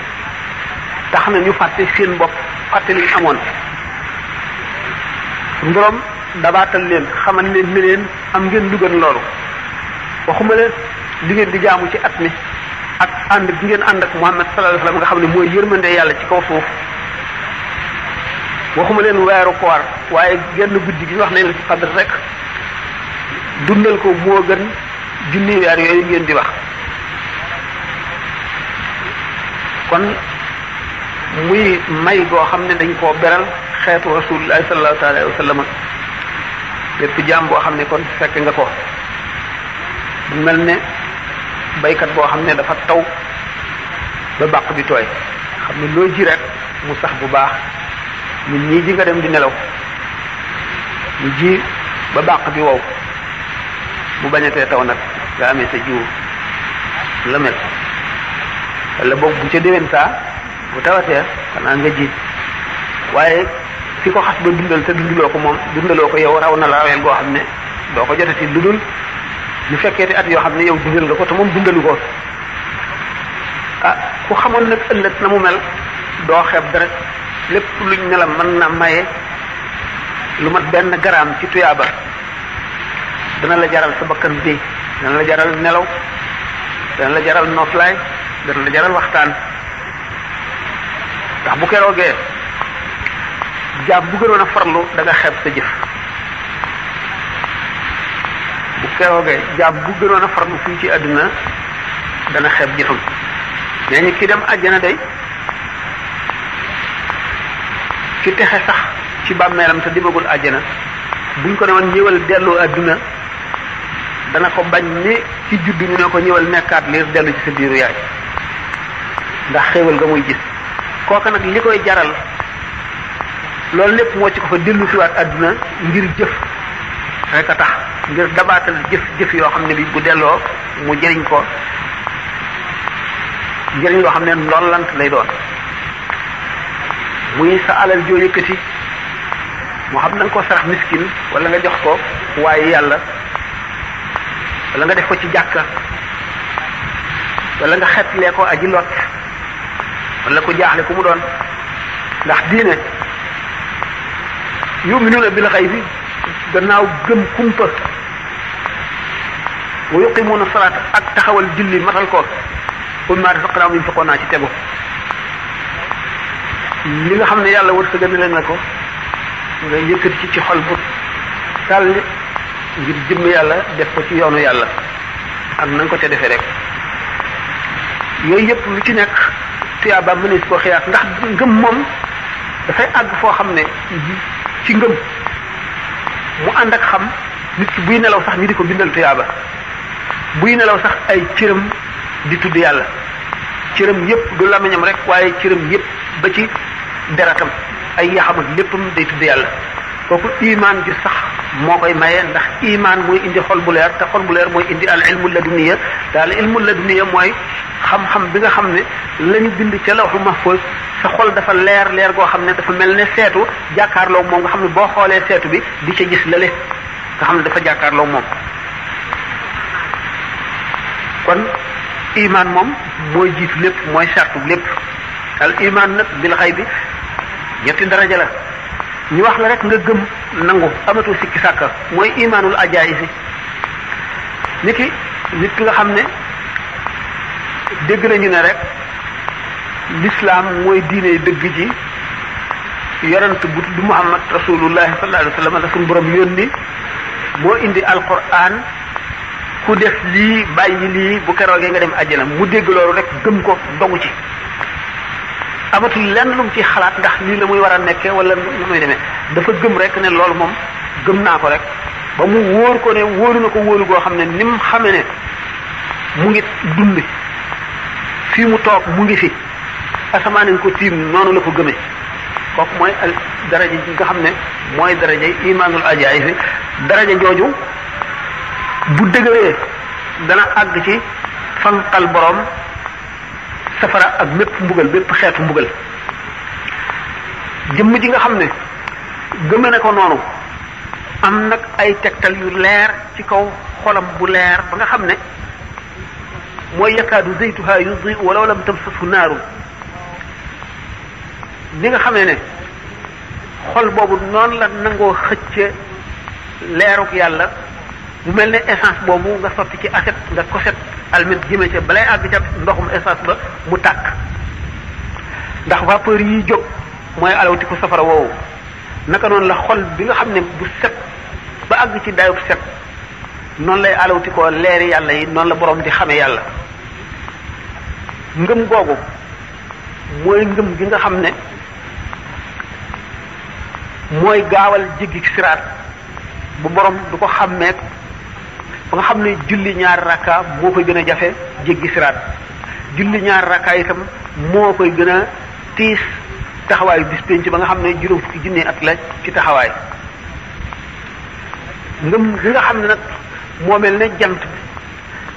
tax na ñu fàtte seen bopp fàtte liñ amoon borom dabaatal leen xamal leen ne leen am ngeen lu gën loolu waxuma leen li ngeen di jaamu ci at mi ak ànd bi ngeen ànd ak Muhammad sallallahu alayhi wasallam nga xam ne mooy yërmande yàlla ci kaw suuf waxuma leen weeru koor waaye genn guddi gi wax ne la ci qadr rek dundal ko moo gën junni weer yooyu ngeen di wax kon muy may goo xam ne dañ koo beral xeetu rasulullahi sallallahu alayhi wa sallam lépp jaam boo xam ne kon fekk nga ko bu mel ne baykat boo xam ne dafa taw ba bàq bi tooy xam ne loo ji rek mu sax bu baax ñun ñii ji nga dem di nelaw ñu ji ba bàq bi wow bu bañatee taw nag nga amee sa jiwu la mel wala boog bu ca déwén saa bu tawatee xanaa nga ji waaye fi ko xas ba dundal te dundaloo ko moom dundaloo ko yow raw na la raweel goo xam ne doo ko jotati lu dul ñu fekkee te at yoo xam ne yow dundal nga ko te moom dundalu ko ah ku xamoon nag ëllëg na mu mel doo xeeb dara lépp luñ ne la mën na maye lu mat benn garaam ci tuyaaba dana la jaral sa bakkan bi dana la jaral nelaw dana la jaral noflaay dana la jaral waxtaan ndax bu keroogee jaam bu gënoon a farlu da nga xeeb sa jëf bu keroogee jaam bu gënoon a farlu fii ci àdduna dana xeeb jëfam mais ni ki dem àjjana day ci texe sax ci bàmmeelam te dimagul àjjana buñ ko ne woon ñëwal delloo àdduna dana ko bañ ni ci juddu ñu ne ko ñëwal nekkaat liir dellu ci sa biiru yaay ndax xéewal nga muy gis kooka nag li koy jaral loolu lépp moo ci ko fa dellu siwaat àdduna ngir jëf rek a tax ngir dabaatal jëf yoo xam ne bi bu delloo mu jëriñ ko njëriñ loo xam ne ndollant lay doon muy sa alal joo yëkkati moo xam na nga ko sarax miskin wala nga jox ko waaye yàlla wala nga def ko ci jàkka wala nga xetlee ko aji lot wala ko jaaxle ku mu doon ndax diine yu'minuuna bil ghaybi gannaaw gëm kumpa wa yuqimuuna salaat ak taxawal julli matal ko wa mimmaa razaqnaahum yunfiquun naa ci tegu li nga xam ne yàlla wërsëgal na leen na ko nga yëkkati ci xol bu tàll ngir jëmm yàlla def ko ci yoonu yàlla ak na nga ko te defee rek yooyu yëpp lu ci nekk tuyaaba mënees koo xiyaas ndax ngëm moom dafay àgg foo xam ne ci ngëm mu ànd ak xam nit ki buy nelaw sax ñu di ko bindal tuyaaba buy nelaw sax ay cëram di tudd yàlla cëram yëpp du lamiñam rek waaye cëram yëpp ba ci deratam ay yaxam ak léppam day tudd yàlla kooku imaan ji sax moo koy maye ndax imaan mooy indi xol bu leer te xol bu leer mooy indi al ilmu laduniya daal ilmu laduniya mooy xam-xam bi nga xam ne la ñu bind ca lawhu mahfuz sa xol dafa leer goo xam ne dafa mel ne seetu jàkkaarloo moom nga xam ne boo xoolee seetu bi di ca gis lale nga xam ne dafa jàkkaarloo moom kon imaan moom mooy jiitu lépp mooy sartu lépp al imaan nag bil xaybi ñetti daraja la ñu wax la rek nga gëm nangu amatul sikki sàkka mooy imaanul ajaayisi nit ki nga xam ne dégg nañu ne rek l'islam mooy diine dëgg ji yonent bu tudd Muhammad rasulullahi sallallahu alayhi wa sallam la suñu borom yónni moo indi alquran ku def lii bàyyi lii bu keroogee nga dem àjjana mu dégg loolu rek gëm ko dogu ci amatul lenn lu mu ci xalaat ndax lii la muy war a nekkee wala lu muy demee dafa gëm rek ne loolu moom gëm naa ko rek ba mu wóor ko ne wóoru na ko wóoru goo xam ne ni mu xamee ne mu ngi dund fii mu toog mu ngi fi asamaan nañ ko tiim noonu la ko gëmee kooku mooy daraja ji nga xam ne mooy daraja imaanul ajaayib daraja jooju bu dëgëree dana àgg ci fanqal borom safara ak mépp mbugal bépp xeetu mbugal jëmm ji nga xam ne gëme na ko noonu am nag ay tegtal yu leer ci kaw xolam bu leer ba nga xam ne mooy yakaadu zaytuha yudhi walaw lam tamsashu naaru ni nga xamee ne xol boobu noonu la nangoo xëcce leeruk yàlla mu mel ne essence boobu nga sotti ci aset nga koset almet jëme ca balay àgg ca ndoxum essence ba mu tàkk ndax vapeur yi jóg mooy alawti ko safara woowu naka noonu la xol bi nga xam ne bu set ba àgg ci dayub set noonu lay alawti ko leeri yàlla yi noonu la borom di xame yàlla ngëm googu mooy ngëm gi nga xam ne mooy gaawal jéggi siraat bu borom du ko xàmmeek ba nga xam ne julli ñaari rakka moo koy gën a jafe jéggi siraat julli ñaari rakka itam moo koy gën a tiis taxawaayu bis penc ba nga xam ne juróom fukki junne at la ci taxawaay ngëm gi nga xam ne nag moo mel ne jant bi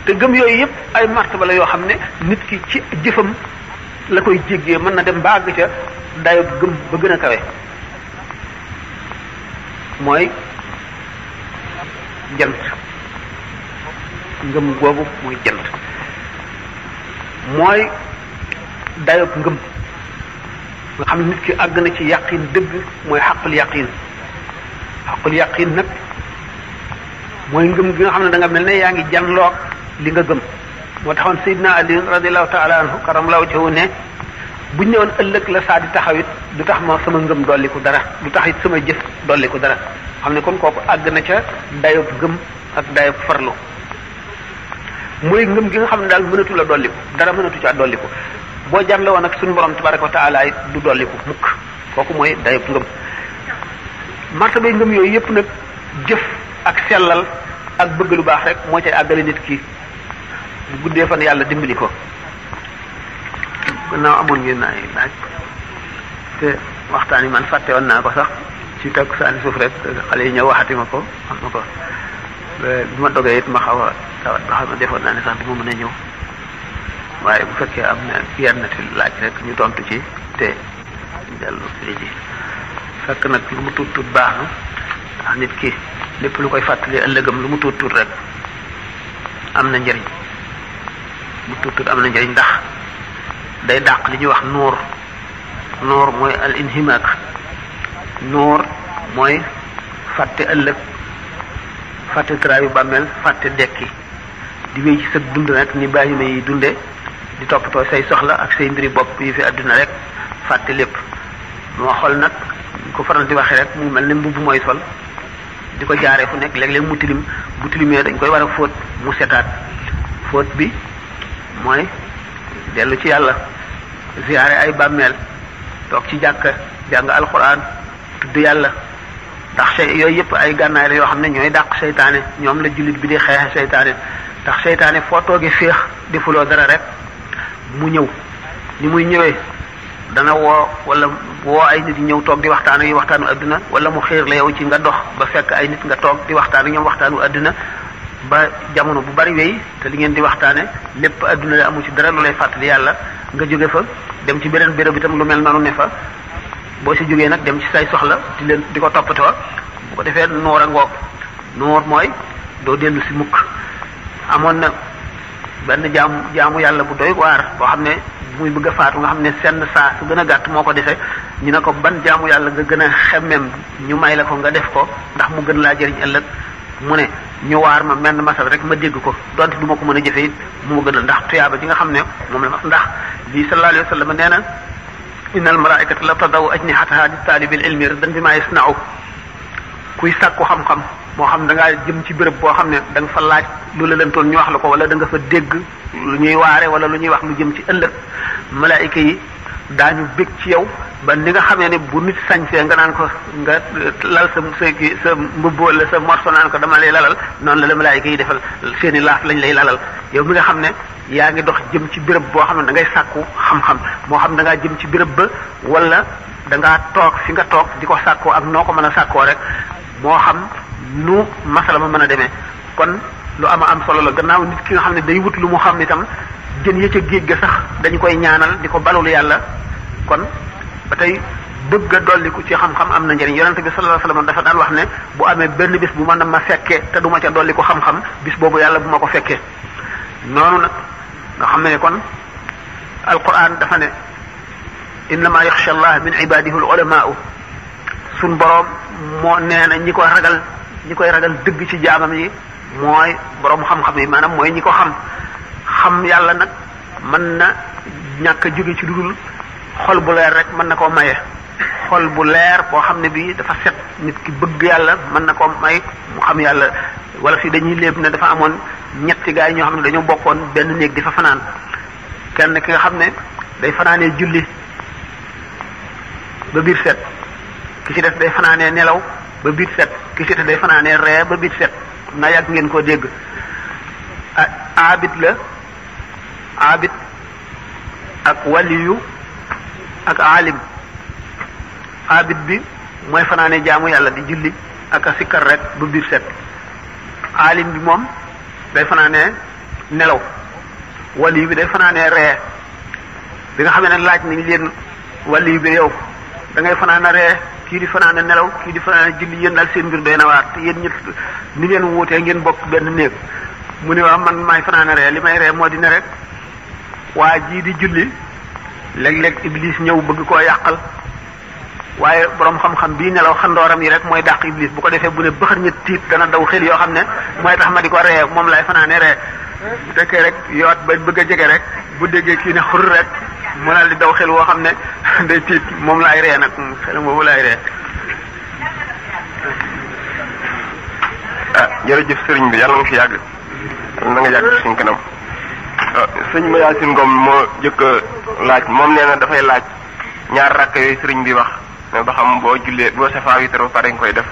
te gëm yooyu yëpp ay martaba la yoo xam ne nit ki ci jëfam la koy jéggee mën na dem ba àgg ca dayo gëm ba gën a kawe mooy jant ngëm googu mooy jant mooy dayob ngëm nga xam ne nit ki àgg na ci yaqin dëgg mooy xaqul yaqin nag mooy ngëm gi nga xam ne da nga mel ne yaa ngi janloog li nga gëm moo taxoon Seydina Ali radiallahu taala anhu karamlahu wajhahu ne buñ ne woon ëllëg la saa di taxawit du tax ma sama ngëm dolliku dara du tax it sama jëf dolliku dara xam ne kon kooku àgg na ca dayob ngëm ak dayob farlu mooy ngëm gi nga xam ne daal mënatu la dolliku dara mënatu ca dolliku boo jànle woon ak suñu borom tabaraka wa taala it du dolliku mukk kooku mooy dayob ngëm martabay ngëm yooyu yépp nag jëf ak sellal ak bëgg lu baax rek moo cay àggale nit ki bu guddee fan yàlla dimbali ko gannaaw amoon ngeen ay laaj te waxtaan yi man fàtte woon naa ko sax ci takk saani suuf rek xale yi ñëw waxati ma ko am na ko bi ma dogee it ma xaw a tawat ba xam ne defoon naa ne sax du ma mën a ñëw waaye bu fekkee am na yenn laaj rek ñu tontu ci te dellu fii ji fekk nag lu mu tuut tuut baax na ndax nit ki lépp lu koy fàttali ëllëgam lu mu tuut tuut rek am na njëriñ mu tuut tuut am na njëriñ ndax day dàq li ñuy wax nuur mooy al inhimaak nuur mooy fàtte ëllëg fàtte traayu bàmmeel fàtte dekki di wéy ci sa dund rek ni bàyyi ma yi dunde di toppatoo say soxla ak say mbiri bopp yi fi àdduna rek fàtte lépp moo xool nag ko faral di waxee rek mu mel ne mbubb mooy sol di ko jaaree fu nekk léeg-léeg mu tilim bu tilimee dañ koy war a fóot mu setaat fóot bi mooy dellu ci yàlla ziyaare ay bàmmeel toog ci jàkka jàng alxuraan tudd yàlla ndax yooyu yëpp ay gànnaay la yoo xam ne ñooy dàq seytaane ñoom la jullit bi di xeexe seytaane ndax seytaane foo toogee féex defuloo dara rek mu ñëw ni muy ñëwee dana woo ay nit ñëw toog di waxtaan ak waxtaanu adduna wala mu xiir la yow ci nga dox ba fekk ay nit nga toog di waxtaan ak ñoom waxtaanu adduna ba jamono bu bari wéy te li ngeen di waxtaane lépp adduna la amu ci dara lu lay fàttali yàlla nga jóge fa dem ci beneen béréb itam lu mel noonu ne fa boo si jógee nag dem ci say soxla di ko toppatoo bu ko defee noor a ngoog noor mooy doo dellu si mukk amoon na benn jaamu yàlla bu doy waar boo xam ne muy bëgg a faatu nga xam ne senn saa su gën a gàtt moo ko defee ñu ne ko ban jaamu yàlla nga gën a xemmem ñu may la ko nga def ko ndax mu gën laa jëriñ ëllëg mu ne ñu waar ma menn masal rek ma dégg ko donte du ma ko mën a jëfe it mu ma gën a ndax tuyaaba ji nga xam ne moom la ma ndax bi sallallahu alayhi wa sallam nee na innal malaikata la tadaw ajnihataha li taalibil ilmi ridan bi ma yasna'u kuy sàkku xam-xam moo xam da ngaa jëm ci béréb boo xam ne da nga fa laaj lu la lentoon ñu wax la ko wala da nga fa dégg lu ñuy waare wala lu ñuy wax lu jëm ci ëllëg malaayika yi daañu bég ci yow ba ni nga xamee ne bu nit sañsee nga naan ko nga lal sa mbubb wala sa morso naan ko dama lay lalal noonu la malaayika yi defal seeni laaf lañ lay lalal yow mi nga xam ne yaa ngi dox jëm ci béréb boo xam ne da ngay sàkku xam-xam moo xam da ngaa jëm ci béréb ba wala da ngaa toog fi nga toog di ko sàkkoo ak noo ko mën a sàkkoo rek moo xam nu masala ma mën a demee kon lu am solo la gannaaw nit ki nga xam ne day wut lu mu xam itam jën ya ca géej ga sax dañu koy ñaanal di ko balul yàlla kon ba tey bëgg a dolliku ci xam-xam am na njëriñ yonente bi sallallahu alayhi wasallam dafa daan wax ne bu amee benn bis bu mën a ma fekkee te du ma ca dolliku xam-xam bis boobu yàlla bu ma ko fekkee noonu nag nga xam ne kon alquran dafa ne innama yaxsha allah min ibadihi al ulamaa'u suñ boroom moo nee na ñi koy ragal dëgg ci jaamam yi mooy boroom xam-xam yi maanaam mooy ñi ko xam yàlla nag mën na ñàkk a jóge ci dudul xol bu leer rek mën na koo maye xol bu leer boo xam ne bii dafa set nit ki bëgg yàlla mën na koo may mu xam yàlla wala fi dañuy léeb ne dafa amoon ñetti gaay ñoo xam ne dañoo bokkoon benn néeg di fa fanaan kenn ki nga xam ne day fanaanee julli ba biir set ki ci def day fanaanee nelaw ba biir set ki ci def day fanaanee ree ba biir set na yàgg ngeen koo dégg abid ak waliyu ak alim abid bi mooy fanaane jaamu yàlla di julli ak a sikkar rek ba biir set alim bi moom day fanaane nelaw waliyu bi day fanaane ree bi nga xamee ne laaj nañ leen waliyu bi yow da ngay fanaane ree kii di fanaane nelaw kii di fanaane julli yéen daal seen mbir doy na waar te yéen ñëpp ni ngeen wuutee ngeen bokk benn néeg mu ne waaw man maay fanaane ree li may ree moo di ne rek waa jii di julli léeg-léeg iblis ñëw bëgg koo yàqal waaye borom xam-xam bii nelaw xandooram yi rek mooy dàq iblis bu ko defee bu ne bëxër ñett tiit dana daw xel yoo xam ne mooy tax ma di ko ree moom lay fanaane ree bu fekkee rek yoot ba bëgg a jege rek bu déggee kii ne xur rek mu daal di daw xel woo xam ne day tiit moom laay ree nag xel boobu laay ree. jërëjëf sëriñ bi yàlla nga fi yàgg na nga yàgg suñ kanam. sëñ Mayacine Ngom moo jëkk laaj moom nee na dafay laaj ñaar rakk yooyu sëriñ bi wax ne ba xam boo jullee boo safaa witar ba pare nga koy def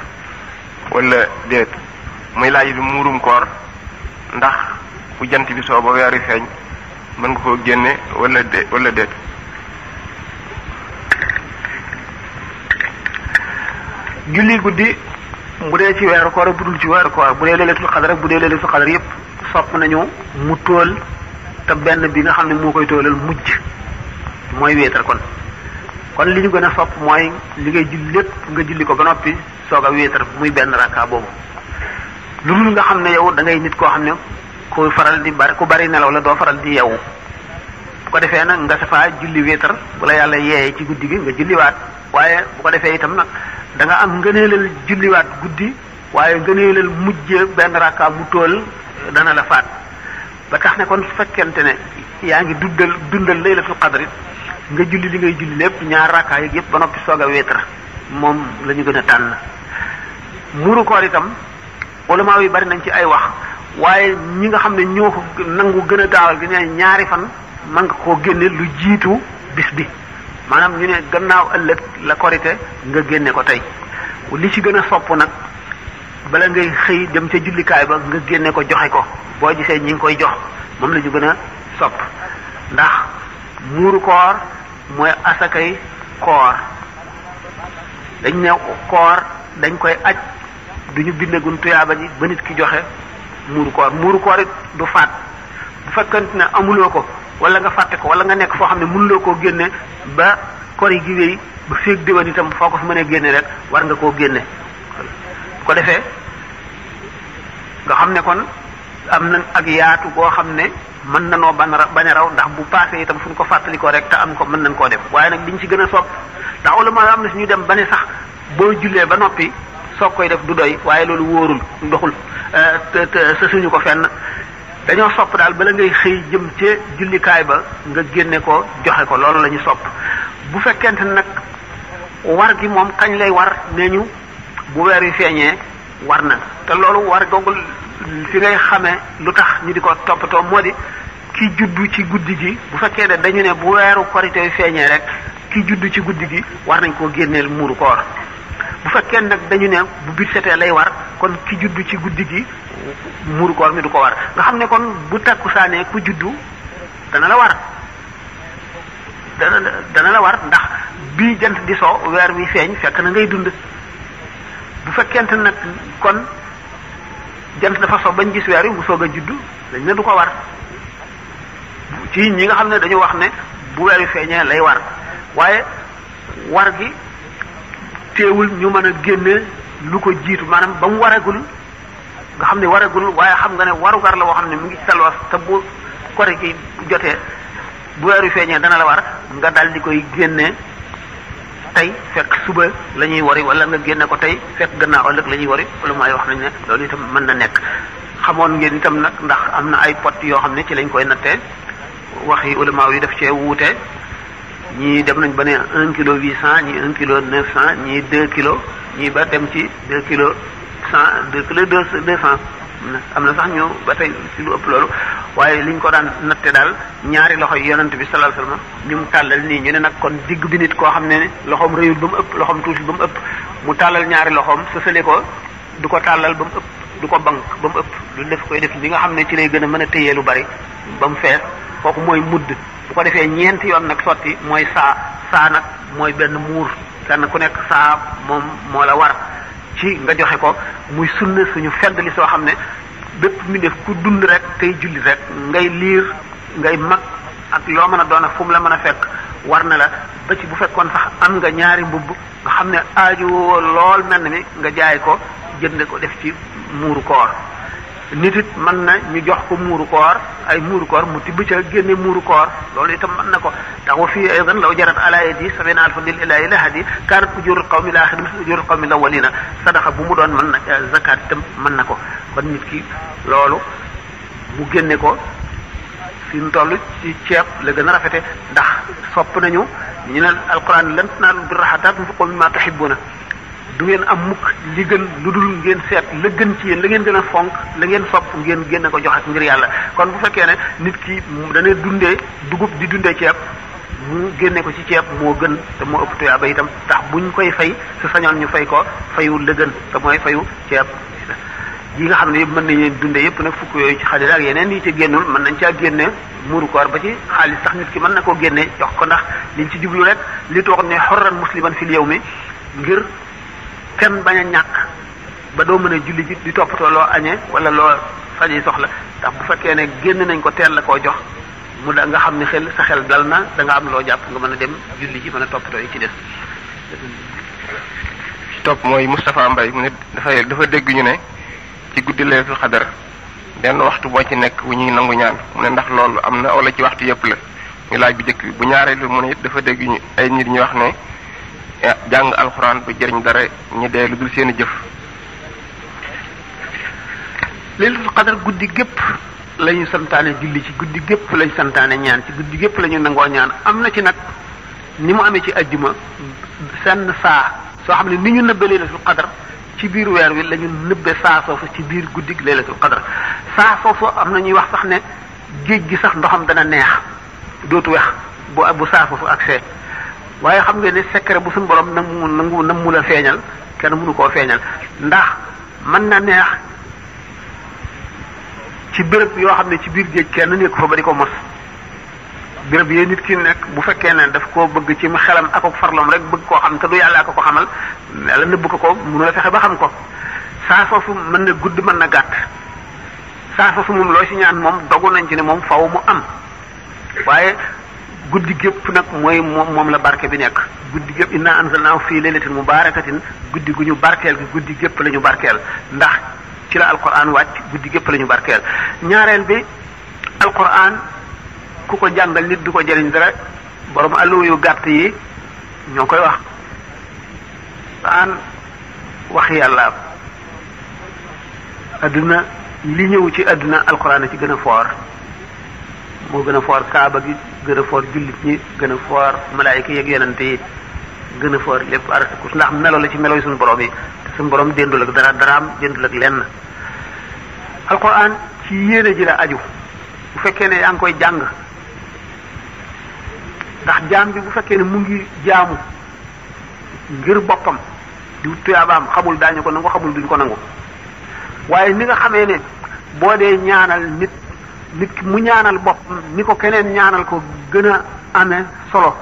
wala déet muy laaj bi muurum koor ndax bu jant bi soo ba weeru feeñ mën nga koo génne wala déet. julli guddi bu dee ci weeru koor bu dul ci weeru koor bu dee laylatul qadr bu dee laylatul qadr yépp sopp nañu mu tool te benn bi nga xam ne moo koy toolal mujj mooy wéetar kon li ñu gën a sopp mooy li ngay julli lépp nga julli ko ba noppi soog a wéetar muy benn rakka boobu lu dul nga xam ne yow da ngay nit koo xam ne ku faral di bari ku bari nelaw la doo faral di yeewu bu ko defee nag nga safaa julli wéetar bu la yàlla yeeyee ci guddi gi nga julliwaat waaye bu ko defee itam nag da nga am ngëneelal julliwaat guddi waaye ngëneelal mujj benn rakka mu tool dana la faat ba tax ne kon su fekkente ne yaa ngi dundal laylatul qadr nga julli li ngay julli lépp ñaar rakka yi yëpp ba noppi soog a wéetar moom la ñu gën a tànn. muuru koor itam ulama yi bari nañ ci ay wax waaye ñi nga xam ne ñoo ko nangu gën a gaawal gi ne ñaari fan mën nga koo génne lu jiitu bis bi maanaam ñu ne gannaaw ëllëg la korite nga génne ko tey li ci gën a sopp nag bala ngay xëy dem ca jullikaay ba nga génne ko joxe ko boo gisee ñi ngi koy jox moom la ñu gën a sopp ndax muuru koor mooy asakay koor dañ ne koor dañ koy aj duñu bindagun tuyaaba ji ba nit ki joxe muuru koor it du faat bu fekkante ne amuloo ko wala nga fàtte ko wala nga nekk foo xam ne mënuloo koo génne ba kori gi wéy ba féeg déwén itam foo ko fi mënee génne rek war nga koo génne bu ko defee nga xam ne kon am na ak yaatu boo xam ne mën na noo bañ a raw ndax bu paasee itam fu ñu ko fàttalikoo rek te am ko mën nañ koo def waaye nag liñ ci gën a sopp ndax ulama am na suñu dem ba ne sax boo jullee ba noppi soog koy def du doy waaye loolu wóorul ndoxul sa suñu ko fenn dañoo sopp daal bala ngay xëy jëm ca jullikaay ba nga génne ko joxe ko loolu la ñu sopp bu fekkente nag war gi moom kañ lay war nee ñu bu weer wi feeñee war na te loolu war googu fi ngay xamee lu tax ñu di ko toppatoo moo di ki juddu ci guddi gi bu fekkee ne dañu ne bu weeru korite wi feeñee rek ki juddu ci guddi gi war nañ koo génneel muuru koor bu fekkee nag dañu ne bu bit setee lay war kon ki juddu ci guddi gi muuru koor mi du ko war nga xam ne kon bu takkusaanee ku juddu dana la war dana la war ndax bii jant di soo weer wi feeñ fekk na ngay dund bu fekkente nag kon jant dafa so bañ gis weer wi mu soog a juddu dañ ne du ko war ci ñi nga xam ne dañu wax ne bu weer wi feeñee lay war waaye war gi teewul ñu mën a génne lu ko jiitu maanaam ba mu waragul nga xam ne waragul waaye xam nga ne warugar la woo xam ne mu ngi salwas te bu kori gi jotee bu weer wi feeñee dana la war nga dal di koy génne tey fekk suba la ñuy wari wala nga génne ko tey fekk gannaaw ëllëg la ñuy wari wala mooy wax nañ ne loolu itam mën na nekk xamoon ngeen itam nag ndax am na ay pot yoo xam ne ci lañ koy nattee wax yi ulama yi def cee wuute ñii dem nañ ba ne 1 kilo 800 ñii 1 kilo 900 ñii 2 kilos ñii ba dem ci 2 kilos 100 2 kilos 200 am na sax ñu ba tey ci lu ëpp loolu waaye liñ ko daan natte daal ñaari loxo yi yonent bi sallallahu alayhi wasallam ñu mu tàllal nii ñu ne nag kon digg bi nit koo xam ne loxoom réyul ba mu ëpp loxoom tuuti ba mu ëpp mu tàllal ñaari loxoom sësale ko du ko tàllal ba mu ëpp du ko bank ba mu ëpp lu def koy def li nga xam ne ci lay gën a mën a téyee lu bari ba mu fees kooku mooy mudd bu ko defee ñeenti yoon nag sotti mooy saa nag mooy benn muur kenn ku nekk saa moom moo la war ci nga joxe ko muy sunna suñu fedd li soo xam ne bépp mi def ku dund rek tey julli rek ngay liir ngay mag ak loo mën a doon ak fu mu la mën a fekk war na la ba ci bu fekkoon sax am nga ñaari mbubb nga xam ne aaju lool mel na mi nga jaay ko jënd ko def ci muuru koor nit it mën na ñu jox ko muuru koor ay muuru koor mu tibb ca génne muuru koor loolu itam mën na ko tax wa fii aydan law jarat ala yadi sabina alfa lil ilahi lahadi kaanat ujurul qawmi l axiri misl ujurul qawmi l awwalina sadaqa bu mu doon mën na zakat itam mën na ko kon nit ki loolu mu génne ko fi mu toll ci ceeb la gën a rafete ndax sopp nañu ñu ne alquran lan tanaalul birra hattaa tunfiqu mimmaa tuhibbuuna du ngeen am mukk li gën lu dul ngeen seet la gën ci yéen la ngeen gën a fonk la ngeen sopp ngeen génne ko joxat ngir yàlla kon bu fekkee ne nit ki dana dundee dugub di dundee ceeb mu génne ko ci ceeb moo gën te moo ëpp tuyaaba itam tax buñ koy fay su sañoon ñu fay ko fayu la gën te mooy fayu ceeb yi nga xam ne yëpp mën nañ leen dundee yëpp nag fukk yooyu ci xaalis ak yeneen yi ci génnul mën nañ caa génne muuru koor ba ci xaalis sax nit ki mën na koo génne jox ko ndax liñ ci jublu rek li toog ne xorran musliman fil yawmi ngir kenn bañ a ñàkk ba doo mën a julli ji di toppatoo loo añee wala loo faje soxla ndax bu fekkee ne génn nañ ko teel la koo jox mu da nga xam ne sa xel dal na da nga am loo jàpp nga mën a dem julli ji mën a toppatoo yi ci des. topp mooy Moustapha Mbaye mu ne dafa dégg ñu ne ci guddi Laylatul Qadr benn waxtu boo ci nekk wu ñuy nangu ñaan mu ne ndax loolu am na wala ci waxtu yëpp la ñu laaj bu njëkk bi bu ñaareelu mu ne it dafa dégg ñu ay nit ñu wax ne jàng alxuraan du jëriñ dara ñu dee lu dul seeni jëf. Laylatul Qadr guddi gépp la ñu santaane julli ci guddi gépp la ñu santaane ñaan ci guddi gépp la ñu nangoo ñaan am na ci nag ni mu amee ci ajjuma seen saa soo xam ne ni ñu nëbbee Laylatul Qadr ci biir weer wi la ñu nëbbe saa soosu ci biir guddi Laylatul Qadr saa soosu am na ñuy wax sax ne géej gi sax ndoxam dana neex dootu wex bu saa soosu accès waaye xam nga ne secret bu suñu borom nangu la feeñal kenn mënu koo feeñal ndax mën na neex ci béréb yoo xam ne ci biir géej kenn nekk fa ba di ko mos béréb yee nit ki nekk bu fekkee ne daf koo bëgg ci xelam ak ak farloom rek bëgg koo xam te du yàlla ko xamal yàlla nëbb ko mënu la fexe ba xam ko saa foofu mën na gudd mën na gàtt saa foofu moom loo ci ñaan moom dogu nañ ci ne moom faw mu am waaye guddi gépp nag mooy moom la barke bi nekk guddi gépp inna anzalnaahu fii laylatin mubaarakatin guddi gu ñu barkeel gi guddi gépp la ñu barkeel ndax ci la alquran wàcc guddi gépp la ñu barkeel ñaareel bi alquran ku ko jàngal nit du ko jëriñ dara borom alluwa yu gàtt yi ñoo koy wax wax yàlla adduna li ñëw ci adduna alquran a ci gën a foor moo gën a foor kaaba gi gën a foor jullit ñi gën a foor malaayika yeeg yonante yi gën a foor lépp arasikus ndax melo la ci melo yi suñu borom yi te suñu borom déndul ak daraam déndul ak lenn alquran ci yéene ji la aju bu fekkee ne yaa ngi koy jàng ndax jaam bi bu fekkee ne mu ngi jaamu ngir boppam di tuyaabaam xamul daañu ko nangu xamul duñ ko nangu waaye ni nga xamee ne boo dee ñaanal nit ki mu ñaanal boppam ni ko keneen ñaanal ko gën a amee solo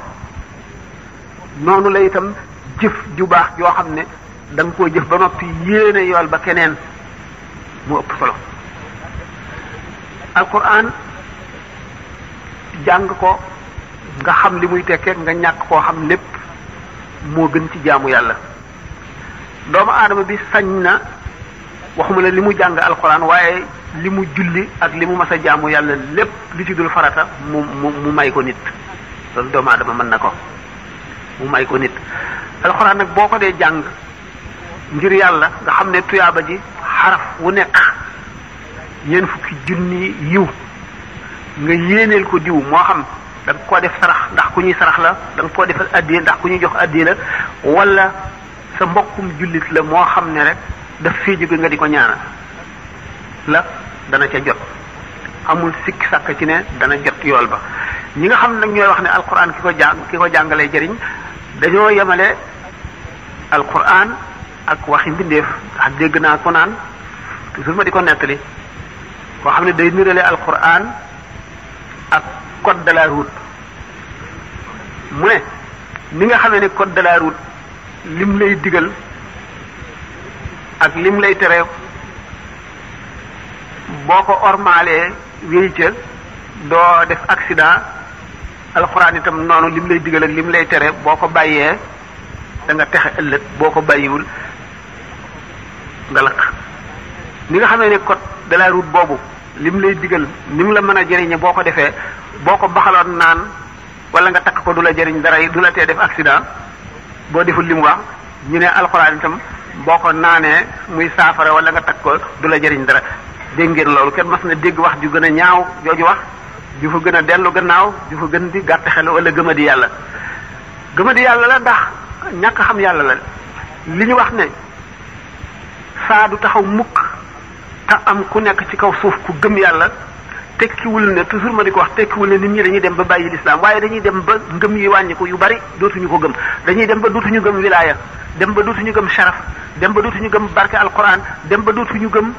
noonu la itam jëf ju baax yoo xam ne da nga koo jëf ba noppi yéene yool ba keneen mu ëpp solo alquran jàng ko nga xam li muy tekkee nga ñàkk koo xam lépp moo gën ci jaamu yàlla doomu aadama bi sañ na waxuma la li mu jàng alquran waaye li mu julli ak li mu mas a jaamu yàlla lépp li ci dul farata mu may ko nit loolu doomu aadama mën na ko mu may ko nit alquran nag boo ko dee jàng ngir yàlla nga xam ne tuyaaba ji xaraf wu nekk ñeent fukki junni yiw nga yéeneel ko diw moo xam da nga koo def sarax ndax ku ñuy sarax la da nga koo defal addiya ndax ku ñuy jox addiya la wala sa mbokkum jullit la moo xam ne rek daf fee jóge nga di ko ñaanal la dana ca jot amul sikki sàkk ci ne dana jot yool ba ñi nga xam nag ñooy wax ne alquran ki ko jàngalee jëriñ dañoo yemale alquran ak waxi mbindeef ndax dégg naa ko naan toujours ma di ko nettali koo xam ne day nirale alquran ak code de la route mu ne ni nga xamee ne code de la route lim lay digal ak lim lay tere boo ko ormaalee wéy ca doo def accident alxuraan itam noonu lim lay digal ak lim lay tere boo ko bàyyee da nga texe ëllëg boo ko bàyyiwul nga lakk ni nga xamee ne code de la route boobu lim lay digal ni mu la mën a jëriñe boo ko defee boo ko baxaloon naan wala nga takk ko du la jëriñ dara du la tee def accident boo deful li mu wax ñu ne alxuraan itam boo ko naanee muy saafara wala nga takk ko du la jëriñ dara dégg ngeen loolu kenn mas na dégg wax ju gën a ñaaw jooju wax ju fa gën a dellu gannaaw ju fa gën di gàtt xel wala gëma di yàlla la ndax ñàkk xam yàlla la li ñu wax ne saa du taxaw mukk te am ku nekk ci kaw suuf ku gëm yàlla tekkiwul ne toujours ma di ko wax tekkiwul ne nit ñi dañuy dem ba bàyyi lislaam waaye dañuy dem ba ngëm yi wàññiku yu bari dootuñu ko gëm dañuy dem ba dootuñu gëm wilaaya dem ba dootuñu gëm sharaf dem ba dootuñu gëm barke alquran dem ba dootuñu gëm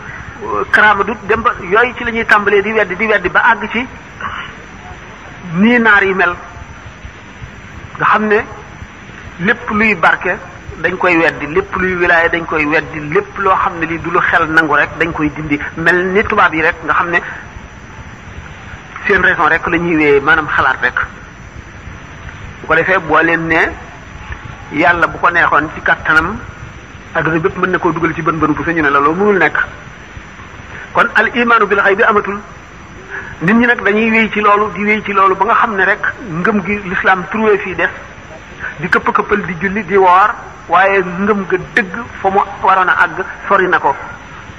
karaama dut dem ba yooyu ci la ñuy tàmbalee di weddi ba àgg ci nii naar yi mel nga xam ne lépp luy barke dañ koy weddi lépp luy wilaaya dañ koy weddi lépp loo xam ne lii du lu xel nangu rek dañ koy dindi mel ni tubaab yi rek nga xam ne seen raison rek la ñuy wéyee maanaam xalaat rek bu ko defee boo leen ne yàlla bu ko neexoon ci kattanam adduna bépp mën na koo dugal ci bën bënu bu ñu ne la loolu mënul nekk kon al imaanu bil xayb bi amatul nit ñi nag dañuy wéy ci loolu ba nga xam ne rek ngëm gi l'islam trouvé fii des di këpp-këppal di julli di woor waaye ngëm ga dëgg fa mu waroon a àgg sori na ko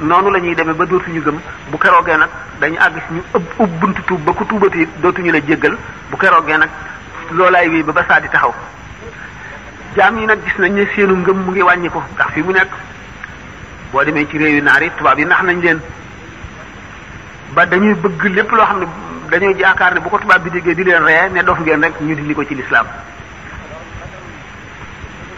noonu la ñuy demee ba dootuñu gëm bu keroogee nag dañu àgg si ñu ëpp buntu tuub ba ku tuubati dootuñu la jéggal bu keroogee nag loolaay wéy ba saa di taxaw jaam yi nag gis nañ ne seenu ngëm mu ngi wàññi ko ndax fi mu nekk boo demee ci réew yu naar yi tubaab yi nax nañ leen ba dañuy bëgg lépp loo xam ne dañuy jaakaar ne bu ko tubaab bi déggee di leen ree ne dof ngeen rek ñu dindi ko ci lislaam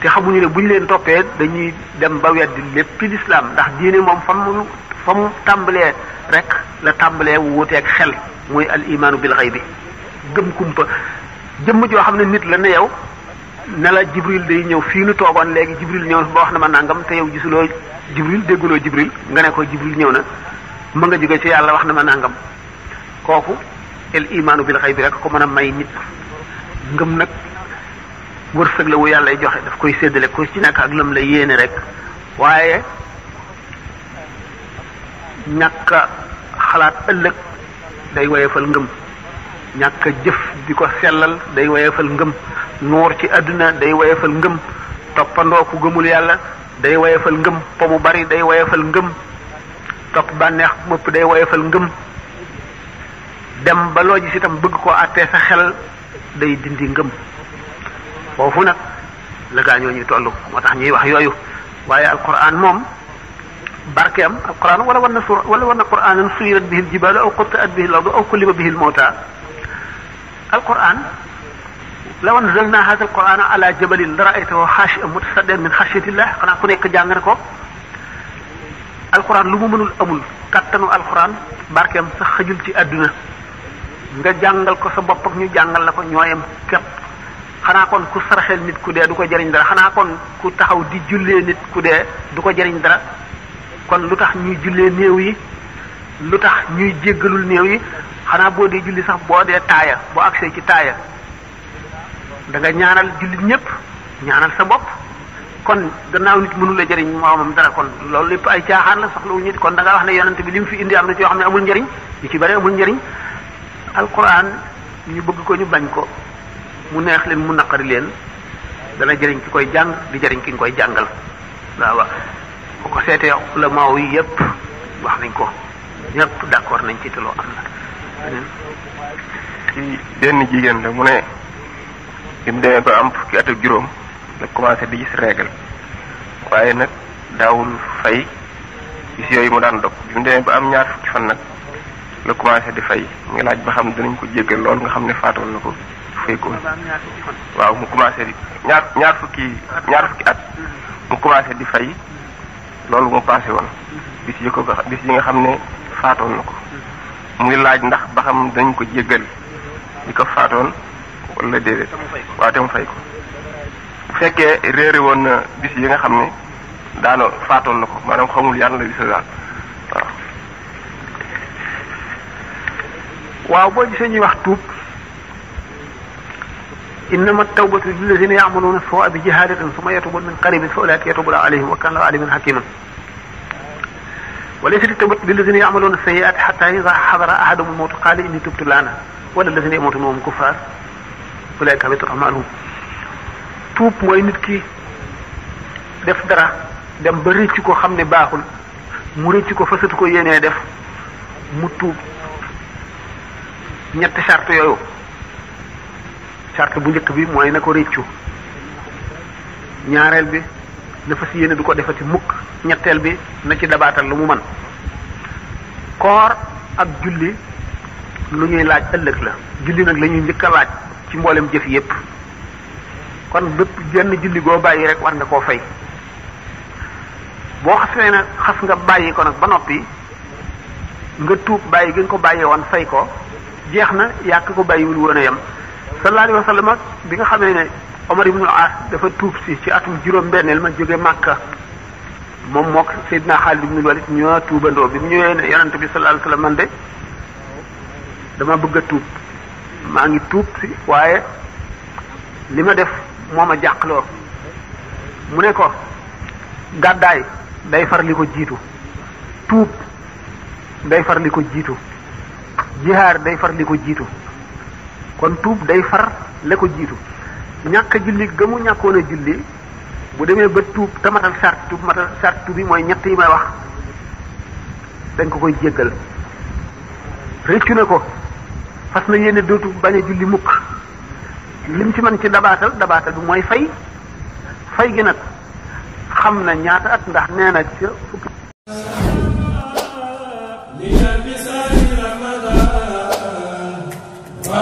te xamuñu ne bu ñu leen toppee dañuy dem ba weddi lépp ci lislaam ndax diine moom fa mu tàmbalee rek la tàmbalee wuuteeg xel mooy al imaanu bil xaybi gëm kumpa jëmm joo xam ne nit la ne yow ne la jibril day ñëw fii nu toogoon léegi jibril ñëw ba wax na ma nangam te yow gisuloo jibril dégguloo jibril nga ne ko jibril ñëw na ma nga jóge ci yàlla wax na ma nangam kooku el imaanu bil xaybi rek ko mën a may nit ngëm nag wërsëg la wu yàlla joxe daf koy séddale ko ci nekk ak lam la yéene rek waaye ñàkk a xalaat ëllëg day woyefal ngëm ñàkk a jëf di ko sellal day woyefal ngëm nuur ci àdduna day woyefal ngëm toppandoo ku gëmul yàlla day woyefal ngëm po mu bari day woyefal ngëm topp bànneex mëpp day woyefal ngëm dem ba loo gis itam bëgg koo àttee sa xel day dindi ngëm foofu nag la gaañoo ñuy toll moo tax ñuy wax yooyu waaye alquran moom barkeem alquran wala war na quranan suyirat bihi aljibalu aw qutti'at bihi al-ardu aw kullima bihi al-mawta alquran law anzalna hadha alqurana ala jabalin la ra'aytahu khashi'an mutasaddian min khashyatillah xanaa ku nekk jàng na ko alquran lu mu mënul amul kattanu alquran barkeem sax xëjul ci àdduna nga jàngal ko sa bopp ak ñu jàngal la ko ñooyam képp xanaa kon ku saraxel nit ku dee du ko jëriñ dara xanaa kon ku taxaw di jullee nit ku dee du ko jëriñ dara kon lu tax ñuy jullee néew yi lu tax ñuy jéggalul néew yi xanaa boo dee julli sax boo dee taaya boo agsee ci taaya da nga ñaanal jullit ñëpp ñaanal sa bopp kon gannaaw nit mënu la jëriñ moomam dara kon loolu lépp ay caaxaan la soxlawul nit kon da nga wax ne yonent bi li mu fi indi am na ci yoo xam ne amul njëriñ yu ci bari amul njëriñ alquran ñu bëgg ko ñu bañ ko mu neex leen mu naqari leen dana jëriñ ki koy jàng di jëriñ ki nga koy jàngal waaw bu ko seetee ulama yi yépp wax nañ ko ñëpp d'accord nañ ci te loo am na ci benn jigéen la mu ne bi mu demee ba am fukki at ak juróom la commencé di gis règle waaye nag daawul fay gis yooyu mu daan dog bi mu demee ba am ñaar fukki fan nag la commencé di fay mu ngi laaj ba xam dinañ ko jéggal loolu nga xam ne faatoon na ko fay ko waaw mu commencé di ñaar fukki at mu commencé di fay loolu mu passé woon bis yi nga xam ne faatoon na ko mu ngi laaj ndax ba xam dañ ko jéggal di ko faatoon wala déedéet waaw te mu fay ko bu fekkee réere woon na bis yi nga xam ne daano faatoon na ko maanaam xamul yan la bis daal waaw boo gisee ñuy wax tuub innama tawbatu lillazina ya'maluna su'a bi jahalatin thumma yatubuna min qaribin fa ulaika yatubu alayhim wa kana Allahu aliman hakiman وليست التوبة للذين يعملون السيئات حتى إذا حضر أحدهم الموت قال إني تبت الآن ولا الذين يموتون وهم كفار أولئك حبطت أعمالهم. tuub mooy nit ki def dara dem ba rëcc ko xam ne baaxul mu rëcc ko fasatu ko yéenee def mu tuub. ñetti charte yooyu charte bu njëkk bi mooy na ko rëccu, ñaareel bi na fas yéene du ko defati mukk, ñetteel bi na ci dabaatal lu mu man. koor ak julli lu ñuy laaj ëllëg la, julli nag la ñuy njëkk a laaj ci mboolem jëf yépp. kon bépp jenn julli goo bàyyi rek war nga koo fay. boo xasee ne xas nga bàyyi ko nag ba noppi nga tuub bàyyi gi nga ko bàyyee woon fay ko, jeex na, yàq ko bàyyiwul woon a yem. sallallahu alayhi wa sallam bi nga xamee ne Omar ibn al-As dafa tuub si ci atum juróom-benneel ma jóge Màkka, moom mook Seydina Xaalid ibn Walid ñoo tuubandoo. bi mu ñëwee ne yonent bi sallallahu alayhi wa sallam man de dama bëgg a tuub, maa ngi tuub si waaye li ma def moo ma jàqloo. mu ne ko gàddaay day far li ko jiitu, tuub day far li ko jiitu, jihaar day far li ko jiitu. kon tuub day far la ko jiitu. ñàkk julli gëmu ñàkkoon a julli bu demee ba tuub te matal sart tuub, matal sart tuub bi mooy ñett yi may wax, dañ ko koy jéggal. réccu na ko, fas na yéene dootu bañ a julli mukk. lim ci mën ci dabaatal bi mooy fay gi nag xam na ñaata at, ndax nee na ca fukki wa